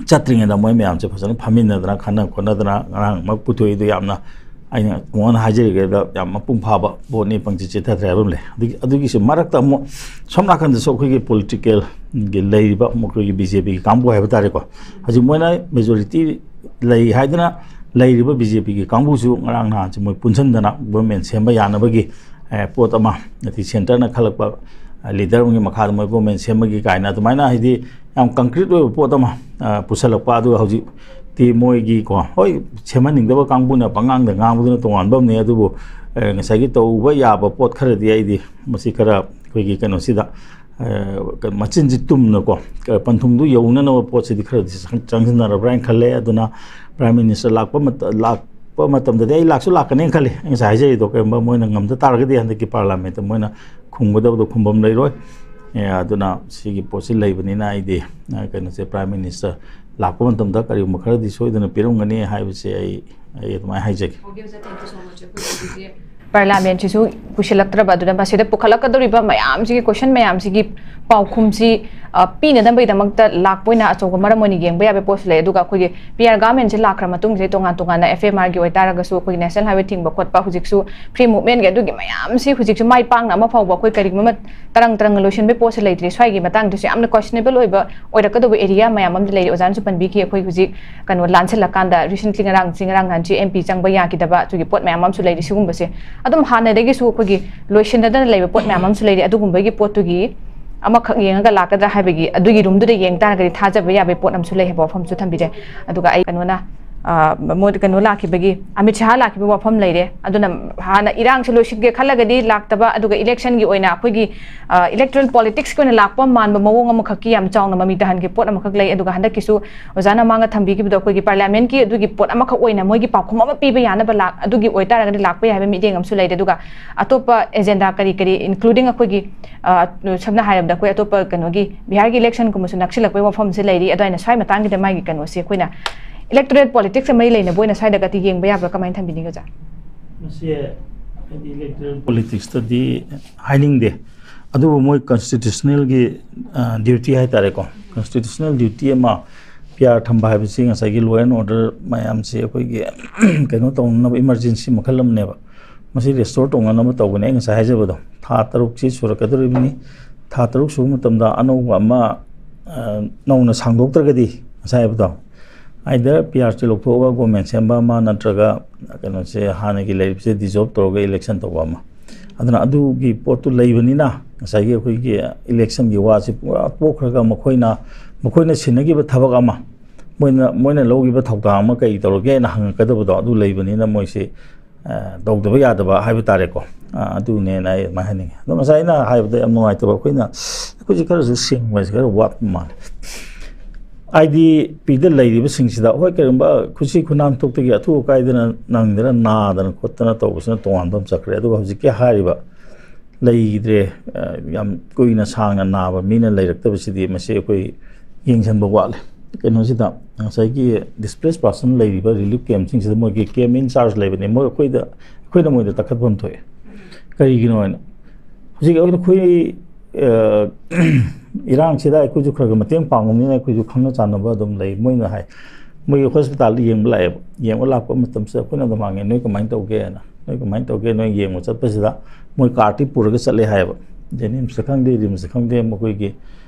ꯆꯠꯇ꯭ꯔꯤꯉꯩꯗ ꯃꯣꯏ ꯃꯌꯥꯝꯁꯦ ꯐꯖꯅ ꯐꯝꯃꯤꯟꯅꯗꯅ, ꯈꯟꯅ ꯈꯣꯠꯅꯗꯅ ꯉꯔꯥꯡꯃꯛ ꯄꯨꯊꯣꯛꯏꯗꯣ ꯌꯥꯝꯅ ꯑꯩꯅ ꯃꯉꯣꯟꯗ ꯍꯥꯏꯖꯔꯤꯉꯩꯗ ꯌꯥꯝ ꯃꯄꯨꯡ ꯐꯥꯕ ꯚꯣꯠꯅꯤ, ꯄꯪꯆꯦ ꯆꯦꯊꯗ꯭ꯔꯦ ꯍꯥꯏꯕ ꯑꯃ ꯂꯩ꯫ ꯑꯗꯒꯤ ꯑꯗꯨꯒꯤꯁꯨ ꯃꯔꯛꯇ ꯑꯃꯨꯛ ꯁꯣꯝ ꯅꯥꯀꯟꯗꯁꯨ ꯑꯩꯈꯣꯏꯒꯤ ꯄꯣꯂꯤꯇꯤꯀꯦꯜꯒꯤ ꯂꯩꯔꯤꯕ ꯑꯩꯈꯣꯏꯒꯤ ꯕꯤ ꯖꯦ ꯄꯤꯒꯤ ꯀꯥꯡꯕꯨ ꯍꯥꯏꯕ ꯇꯥꯔꯦꯀꯣ, ꯍꯧꯖꯤꯛ ꯃꯣꯏꯅ ꯃꯦꯖꯣꯔꯤꯇꯤ ꯂꯩ ꯍꯥꯏꯗꯅ ꯂꯩꯔꯤꯕ ꯕꯤ ꯖꯦ ꯄꯤꯒꯤ ꯀꯥꯡꯕꯨꯁꯨ ꯉꯔꯥꯡ ꯅꯍꯥꯟꯁꯦ ꯃꯣꯏ ꯄꯨꯟꯁꯤꯟꯗꯅ ꯒꯣꯔꯃꯦꯟ ꯁꯦꯝꯕ ꯌꯥꯅꯕꯒꯤ, ꯑꯦ, ꯄꯣꯠ ꯑꯃ, ꯑꯗꯩ ꯁꯦꯟꯇꯔꯅ ꯈꯜꯂꯛꯄ ꯂꯤꯗꯔ ꯑꯃꯒꯤ ꯃꯈꯥꯗ ꯃꯣꯏ ꯒꯣꯔꯃꯦꯟ ꯁꯦꯝꯕꯒꯤ ꯀꯥꯏꯅ ꯑꯗꯨꯃꯥꯏꯅ ꯍꯥꯏꯗꯤ ꯌꯥꯝ ꯀꯪꯀ꯭ꯔꯤꯠ ꯑꯣꯏꯕ ꯄꯣꯠ ꯑꯃ, ꯑ, ꯄꯨꯁꯜꯂꯛꯄ꯫ ꯑꯗꯨꯒ ꯍꯧꯖꯤꯛꯇꯤ ꯃꯣꯏꯒꯤ ꯀꯣ, ꯍꯣꯏ, ꯁꯦꯝꯍꯟꯅꯤꯡꯗꯕ ꯀꯥꯡꯕꯨꯅ ꯄꯉꯥꯡꯗ ꯉꯥꯡꯕꯗꯨꯅ ꯇꯣꯉꯥꯟꯕ ꯑꯃꯅꯤ꯫ ꯑꯗꯨꯕꯨ, ꯑ, ꯉꯁꯥꯏꯒꯤ ꯇꯧꯕ ꯌꯥꯕ ꯄꯣꯠ ꯈꯔꯗꯤ ꯑꯩꯗꯤ ꯃꯁꯤ ꯈꯔ ꯑꯩꯈꯣꯏꯒꯤ ꯀꯩꯅꯣꯁꯤꯗ, ꯑ, ꯃꯆꯤꯟꯁꯤ ꯇꯨꯝꯅꯀꯣ, ꯄꯟꯊꯨꯡꯗꯨ ꯌꯧꯅꯅꯕ ꯄꯣꯠꯁꯤꯗꯤ ꯈꯔꯗꯤ ꯆꯪ-, ꯆꯪꯁꯤꯟꯅꯔꯕ꯭ꯔꯥ ꯍꯥꯏꯅ ꯈꯜꯂꯦ꯫ ꯑꯗꯨꯅ ꯄ꯭ꯔꯥꯏꯝ ꯃꯤꯅꯤꯁꯇꯔ ꯂꯥꯛꯄ ꯃꯇ-, ꯂꯥꯛꯄ ꯃꯇꯝꯗꯗꯤ ꯑꯩ ꯂꯥꯛꯁꯨ ꯂꯥꯛꯀꯅꯦꯅ ꯈꯜꯂꯤ꯫ ꯑꯩ ꯉꯁꯥꯏ ꯍꯥꯏꯖꯔꯤꯗꯣ, ꯀꯔꯤꯒꯨꯝꯕ ꯃꯣꯏꯅ ꯉꯝꯗ ꯇꯥꯔꯒꯗꯤ ꯍꯟꯗꯛꯀꯤ ꯄꯥꯔꯂꯥꯃꯦꯟꯠꯇ ꯃꯣꯏꯅ ꯈꯨꯝꯒꯗꯕꯗꯣ ꯈꯨꯝꯐꯝ ꯂꯩꯔꯣꯏ꯫ ꯑꯦ, ꯑꯗꯨꯅ ꯁꯤꯒꯤ ꯄꯣꯠꯁꯤ ꯂꯩꯕꯅꯤꯅ ꯑꯩꯗꯤ, ꯑ, ꯀꯩꯅꯣꯁꯦ, ꯄ꯭ꯔꯥꯏꯝ ꯃꯤꯅꯤꯁꯇꯔ ꯂꯥꯛꯄ ꯃꯇꯝꯗ ꯀꯔꯤꯒꯨꯝꯕ ꯈꯔꯗꯤ ꯁꯣꯏꯗꯅ ꯄꯤꯔꯝꯒꯅꯤ ꯍꯥꯏꯕꯁꯦ ꯑꯩ, ꯑꯩ ꯑꯗꯨꯃꯥꯏꯅ ꯍꯥꯏꯖꯒꯦ꯫ Okay, sir, thank you so much. ꯑꯩꯈꯣꯏ ꯍꯧꯖꯤꯛꯁꯦ ꯄꯥꯔꯂꯥꯃꯦꯟꯠꯁꯤꯁꯨ ꯄꯨꯁꯤꯜꯂꯛꯇ꯭ꯔꯕ, ꯑꯗꯨꯅ ꯃꯁꯤꯗ ꯄꯨꯈꯠꯂꯛꯀꯗꯧꯔꯤꯕ ꯃꯌꯥꯝꯁꯤꯒꯤ ꯀꯣꯏꯁꯟ ꯃꯌꯥꯝꯁꯤꯒꯤ ꯄꯥꯎꯈꯨꯝꯁꯤ, ꯑ, ꯄꯤꯅꯅꯕꯒꯤꯗꯃꯛꯇ ꯂꯥꯛꯄ ꯑꯣꯏꯅ ꯑꯆꯧꯕ ꯃꯔꯝ ꯑꯣꯏꯅ ꯌꯦꯡꯕ ꯌꯥꯕ ꯄꯣꯠꯁꯨ ꯂꯩ꯫ ꯑꯗꯨꯒ ꯑꯩꯈꯣꯏꯒꯤ ꯄꯤ ꯑꯥꯔ ꯒꯥꯔꯃꯦꯟꯁꯤ ꯂꯥꯛꯈ꯭ꯔ ꯃꯇꯨꯡꯁꯤꯗ ꯇꯣꯉꯥꯟ ꯇꯣꯉꯥꯟꯅ ꯑꯦꯐ ꯑꯦꯝ ꯑꯥꯔꯒꯤ ꯑꯣꯏꯇꯥꯔꯒꯁꯨ ꯑꯩꯈꯣꯏꯒꯤ ꯅꯦꯁꯅꯦꯜ ꯍꯥꯏꯋꯦ ꯊꯤꯡꯕ ꯈꯣꯠꯄ ꯍꯧꯖꯤꯛꯁꯨ ꯐ꯭ꯔꯤ ꯃꯨꯚꯃꯦꯟꯠꯀꯤ ꯑꯗꯨꯒꯤ ꯃꯌꯥꯝꯁꯤ ꯍꯧꯖꯤꯛꯁꯨ ꯃꯥꯏ ꯄꯥꯛꯅ ꯑꯃ ꯐꯥꯎꯕ ꯑꯩꯈꯣꯏ ꯀꯔꯤꯒꯨꯝꯕ ꯑꯃ ꯇꯔꯪ ꯇꯔꯪꯅ ꯂꯣꯏꯁꯤꯟꯕꯒꯤ ꯄꯣꯠꯁꯤ ꯂꯩꯇ꯭ꯔꯤ꯫ ꯁ꯭ꯋꯥꯏꯒꯤ ꯃꯇꯥꯡꯗꯁꯨ ꯌꯥꯝꯅ ꯀꯣꯏꯁꯅꯦꯕꯜ ꯑꯣꯏꯕ ꯑꯣꯏꯔꯛꯀꯗꯧꯕ ꯑꯦꯔꯤꯌꯥ ꯃꯌꯥꯝ ꯑꯃꯗꯤ ꯂꯩꯔꯤ꯫ ꯑꯣꯖꯥꯅꯁꯨ ꯄꯟꯕꯤꯈꯤ, ꯑꯩꯈꯣꯏ ꯍꯧꯖꯤꯛ ꯀꯩꯅꯣ ꯂꯥꯟꯁꯤꯜꯂꯀꯥꯟꯗ recently ꯉꯔꯥꯡꯁꯤ, ꯉꯔꯥꯡ ꯅꯍꯥꯟꯁꯤ ꯑꯦꯝ ꯄꯤ ꯆꯪꯕ ꯌꯥꯈꯤꯗꯕ ꯑꯗꯨꯒꯤ ꯄꯣꯠ ꯃꯌꯥꯝ ꯑꯃꯁꯨ ꯂꯩꯔꯤ꯫ ꯁꯤꯒꯨꯝꯕꯁꯦ ꯑꯗꯨꯝ ꯍꯥꯟꯅꯗꯒꯤꯁꯨ ꯑꯩꯈꯣꯏꯒꯤ ꯂꯣꯏꯁꯤꯟꯅꯗꯅ ꯂꯩꯕ ꯄꯣꯠ ꯃꯌꯥꯝ ꯑꯃꯁꯨ ꯂꯩꯔꯤ꯫ ꯑꯗꯨꯒꯨꯝꯕꯒꯤ ꯄꯣꯠꯇꯨꯒꯤ ꯑꯃꯈꯛ ꯌꯦꯡꯉꯒ ꯂꯥꯛꯀꯗ꯭ꯔꯥ ꯍꯥꯏꯕꯒꯤ ꯑꯗꯨꯒꯤ ꯔꯨꯝꯗꯨꯗ ꯌꯦꯡ ꯇꯥꯔꯒꯗꯤ ꯊꯥꯖꯕ ꯌꯥꯕꯒꯤ ꯄꯣꯠ ꯑꯃꯁꯨ ꯂꯩ ꯍꯥꯏꯕ ꯋꯥꯐꯝꯁꯨ ꯊꯝꯕꯤꯔꯦ꯫ ꯑꯗꯨꯒ ꯑꯩ ꯀꯩꯅꯣꯅ, ꯑ, ꯃꯣꯏ ꯀꯩꯅꯣ ꯂꯥꯛꯈꯤꯕꯒꯤ, ꯑꯃꯤꯠ ꯁꯍꯥ ꯂꯥꯛꯈꯤꯕ ꯋꯥꯐꯝ ꯂꯩꯔꯦ꯫ ꯑꯗꯨꯅ ꯍꯥꯟꯅ ꯏꯔꯥꯡꯁꯦ ꯂꯣꯏꯁꯤꯟꯒꯦ ꯈꯜꯂꯒꯗꯤ ꯂꯥꯛꯇꯕ, ꯑꯗꯨꯒ ꯏꯂꯦꯛꯁꯟꯒꯤ ꯑꯣꯏꯅ ꯑꯩꯈꯣꯏꯒꯤ, ꯑ, ꯏꯂꯦꯛꯇꯣꯔꯦꯜ ꯄꯣꯂꯤꯇꯤꯛꯁꯀꯤ ꯑꯣꯏꯅ ꯂꯥꯛꯄ ꯃꯥꯟꯕ ꯃꯑꯣꯡ ꯑꯃꯈꯛꯀꯤ ꯌꯥꯝ ꯆꯥꯎꯅ ꯃꯃꯤ ꯇꯥꯍꯟꯈꯤꯕ ꯄꯣꯠ ꯑꯃꯈꯛ ꯂꯩ꯫ ꯑꯗꯨꯒ ꯍꯟꯗꯛꯀꯤꯁꯨ ꯑꯣꯖꯥꯅ ꯃꯥꯡꯗ ꯊꯝꯕꯤꯈꯤꯕꯗꯣ ꯑꯩꯈꯣꯏꯒꯤ ꯄꯥꯔꯂꯤꯌꯥꯃꯦꯟꯠꯀꯤ ꯑꯗꯨꯒꯤ ꯄꯣꯠ ꯑꯃꯈꯛ ꯑꯣꯏꯅ ꯃꯣꯏꯒꯤ ꯄꯥꯎꯈꯨꯝ ꯑꯃ ꯄꯤꯕ ꯌꯥꯅꯕ ꯂꯥꯛ-, ꯑꯗꯨꯒꯤ ꯑꯣꯏꯇꯥꯔꯒꯗꯤ ꯂꯥꯛꯄ ꯌꯥꯏ ꯍꯥꯏꯕ ꯃꯤꯠꯌꯦꯡ ꯑꯃꯁꯨ ꯂꯩꯔꯦ꯫ ꯑꯗꯨꯒ ꯑꯇꯣꯞꯄ ꯑꯦꯖꯦꯟꯗꯥ ꯀꯔꯤ ꯀꯔꯤ, including ꯑꯩꯈꯣꯏꯒꯤ, ꯑ, ꯁꯝꯅ ꯍꯥꯏꯔꯕꯗ ꯑꯩꯈꯣꯏ ꯑꯇꯣꯞꯄ ꯀꯩꯅꯣꯒꯤ ꯕꯤꯍꯥꯔꯒꯤ ꯏꯂꯦꯛꯁꯟꯒꯨꯝꯕꯁꯨ ꯅꯛꯁꯤꯜꯂꯛꯄꯒꯤ ꯋꯥꯐꯝꯁꯦ ꯂꯩꯔꯤ꯫ ꯑꯗꯣ ꯑꯩꯅ ꯁ꯭ꯋꯥꯏ ꯃꯇꯥꯡꯒꯤꯗ ꯃꯥꯒꯤ ꯀꯩꯅꯣꯁꯦ ꯑꯩꯈꯣꯏꯅ ꯏꯂꯦꯛꯇꯣꯔꯦꯜ ꯄꯣꯂꯤꯇꯤꯛꯁ ꯃꯔꯤ ꯂꯩꯅꯕ ꯑꯣꯏꯅ ꯁ꯭ꯋꯥꯏꯗꯒꯗꯤ ꯌꯦꯡꯕ ꯌꯥꯕ꯭ꯔꯥ, ꯀꯃꯥꯏꯅ ꯊꯝꯕꯤꯅꯤꯡꯒꯦ ꯑꯣꯖꯥ? ꯃꯁꯤ ꯍꯥꯏꯗꯤ ꯏꯂꯦꯛꯇꯣꯔꯦꯜ ꯄꯣꯂꯤꯇꯤꯛꯁꯇꯗꯤ ꯍꯥꯏꯅꯤꯡꯗꯦ, ꯑꯗꯨꯕꯨ ꯃꯣꯏ ꯀꯟꯁꯇꯤꯇ꯭ꯌꯨꯁꯅꯦꯜꯒꯤ, ꯑ, ꯗ꯭ꯌꯨꯇꯤ ꯍꯥꯏꯇꯥꯔꯦꯀꯣ, ꯀꯟꯁꯇꯤꯇ꯭ꯌꯨꯁꯅꯦꯜ ꯗ꯭ꯌꯨꯇꯤ ꯑꯃ ꯄꯤ ꯑꯥꯔ ꯊꯝꯕ ꯍꯥꯏꯕꯁꯤ ꯉꯁꯥꯏꯒꯤ law and order ꯃꯌꯥꯝꯁꯤ ꯑꯩꯈꯣꯏꯒꯤ ꯀꯩꯅꯣ ꯇꯧꯅꯅꯕ emergency ꯃꯈꯜ ꯑꯃꯅꯦꯕ꯫ ꯃꯁꯤ restore ꯇꯧꯅꯅꯕ ꯇꯧꯕꯅꯦ꯫ ꯑꯩ ꯉꯁꯥꯏ ꯍꯥꯏꯖꯕꯗꯣ, ꯊꯥ ꯇꯔꯨꯛꯁꯤ ꯁꯨꯔꯛꯀꯗꯧꯔꯤꯕꯅꯤ꯫ ꯊꯥ ꯇꯔꯨꯛ ꯁꯨꯕ ꯃꯇꯝꯗ ꯑꯅꯧꯕ ꯑꯃ, ꯑ, ꯅꯧꯅ ꯁꯥꯡꯗꯣꯛꯇ꯭ꯔꯒꯗꯤ, ꯉꯁꯥꯏ ꯍꯥꯏꯕꯗꯣ, either ꯄꯤ ꯑꯥꯔ ꯁꯤ ꯂꯧꯊꯣꯛꯑꯒ government ꯁꯦꯝꯕ ꯑꯃ, ꯅꯠꯇ꯭ꯔꯒ ꯀꯩꯅꯣꯁꯦ, ꯍꯥꯟꯅꯒꯤ ꯂꯩꯔꯤꯕꯁꯦ dissolve ꯇꯧꯔꯒ election ꯇꯧꯕ ꯑꯃ꯫ ꯑꯗꯨꯅ ꯑꯗꯨꯒꯤ ꯄꯣꯠꯇꯨ ꯂꯩꯕꯅꯤꯅ, ꯉꯁꯥꯏꯒꯤ ꯑꯩꯈꯣꯏꯒꯤ election ꯒꯤ ꯋꯥꯁꯤ ꯄꯨꯔꯥ ꯇꯣꯛꯈ꯭ꯔꯒ, ꯃꯈꯣꯏꯅ, ꯃꯈꯣꯏꯅ ꯁꯤꯟꯅꯈꯤꯕ ꯊꯕꯛ ꯑꯃ, ꯃꯣꯏꯅ, ꯃꯣꯏꯅ ꯂꯧꯈꯤꯕ ꯊꯧꯗꯥꯡ ꯑꯃ ꯀꯔꯤ ꯇꯧꯔꯒꯦꯅ ꯍꯪꯉꯛꯀꯗꯕꯗꯣ, ꯑꯗꯨ ꯂꯩꯕꯅꯤꯅ ꯃꯣꯏꯁꯤ, ꯑ, ꯇꯧꯗꯕ ꯌꯥꯗꯕ ꯍꯥꯏꯕ ꯇꯥꯔꯦꯀꯣ꯫ ꯑ, ꯑꯗꯨꯅꯦꯅ ꯑꯩ ꯑꯗꯨꯃꯥꯏꯅ ꯍꯥꯏꯅꯤꯡꯉꯤ꯫ ꯑꯗꯣ ꯉꯁꯥꯏ ꯑꯩꯅ ꯍꯥꯏꯕꯗ ꯌꯥꯝ ꯅꯨꯡꯉꯥꯏꯇꯕ, ꯑꯩꯈꯣꯏꯅ, ꯑꯩꯈꯣꯏꯁꯦ ꯈꯔꯁꯨ ꯁꯤꯡꯕꯁꯦ ꯈꯔ ꯋꯥꯠꯄ ꯃꯥꯜꯂꯦ꯫ ꯑꯥꯏ ꯗꯤ ꯄꯤꯗ ꯂꯩꯔꯤꯕꯁꯤꯡꯁꯤꯗ, ꯍꯣꯏ, ꯀꯔꯤꯒꯨꯝꯕ ꯈꯨꯠꯁꯤ ꯈꯨꯅꯥꯝ ꯊꯣꯛꯇꯒꯤ ꯑꯊꯨ ꯑꯀꯥꯏꯗꯅ ꯅꯪꯗꯅ ꯅꯥꯗꯅ ꯈꯣꯠꯇꯅ ꯇꯧꯕꯁꯤꯅ ꯇꯣꯉꯥꯟꯕ ꯑꯃ ꯆꯠꯈ꯭ꯔꯦ꯫ ꯑꯗꯨꯒ ꯍꯧꯖꯤꯛꯀꯤ ꯍꯥꯏꯔꯤꯕ ꯂꯩꯈꯤꯗ꯭ꯔꯦ, ꯑ, ꯌꯥꯝ ꯀꯨꯏꯅ ꯁꯥꯡꯅ ꯅꯥꯕ ꯃꯤꯅ ꯂꯩꯔꯛꯇꯕꯁꯤꯗꯤ, ꯃꯁꯤ ꯑꯩꯈꯣꯏ ꯌꯦꯡꯁꯤꯟꯕ ꯋꯥꯠꯂꯦ꯫ ꯀꯩꯅꯣꯁꯤꯗ, ꯉꯁꯥꯏꯒꯤ displaced person ꯂꯩꯔꯤꯕ relief camp ꯁꯤꯡꯁꯤꯗ ꯃꯣꯏꯒꯤ camp in charge ꯂꯩꯕꯅꯤ꯫ ꯃꯣꯏ ꯑꯩꯈꯣꯏꯗ, ꯑꯩꯈꯣꯏꯅ ꯃꯣꯏꯗ ꯇꯛꯈꯠꯐꯝ ꯊꯣꯛꯑꯦ꯫ ꯀꯔꯤꯒꯤꯅꯣ ꯍꯥꯏꯅ, ꯍꯧꯖꯤꯛ ꯑꯩꯈꯣꯏ, ꯑ, ꯏꯔꯥꯡꯁꯤꯗ ꯑꯩꯈꯣꯏꯁꯨ ꯈꯔ ꯈꯔ ꯃꯇꯦꯡ ꯄꯥꯡꯕꯅꯤꯅ ꯑꯩꯈꯣꯏꯁꯨ ꯈꯪꯅ ꯆꯥꯟꯅꯕ ꯑꯗꯨꯝ ꯂꯩ꯫ ꯃꯣꯏꯅ ꯍꯥꯏ, ꯃꯣꯏꯒꯤ hospital ꯗ ꯌꯦꯡꯕ ꯂꯥꯛꯑꯦꯕ꯫ ꯌꯦꯡꯕ ꯂꯥꯛꯄ ꯃꯇꯝꯁꯤꯗ ꯑꯩꯈꯣꯏꯅ ꯑꯗꯨꯝ ꯍꯪꯉꯦ, "ꯅꯣꯏ ꯀꯃꯥꯏꯅ ꯇꯧꯒꯦꯅ? ꯅꯣꯏ ꯀꯃꯥꯏꯅ ꯇꯧꯒꯦ? ꯅꯣꯏ ꯌꯦꯡꯕ ꯆꯠꯄꯁꯤꯗ ꯃꯣꯏ card ꯇꯤ ꯄꯨꯔꯒ ꯆꯠꯂꯦ" ꯍꯥꯏꯌꯦꯕ꯫ JNIMS ꯇ ꯈꯪꯗꯦ, RIMS ꯇ ꯈꯪꯗꯦ, ꯃꯈꯣꯏꯒꯤ,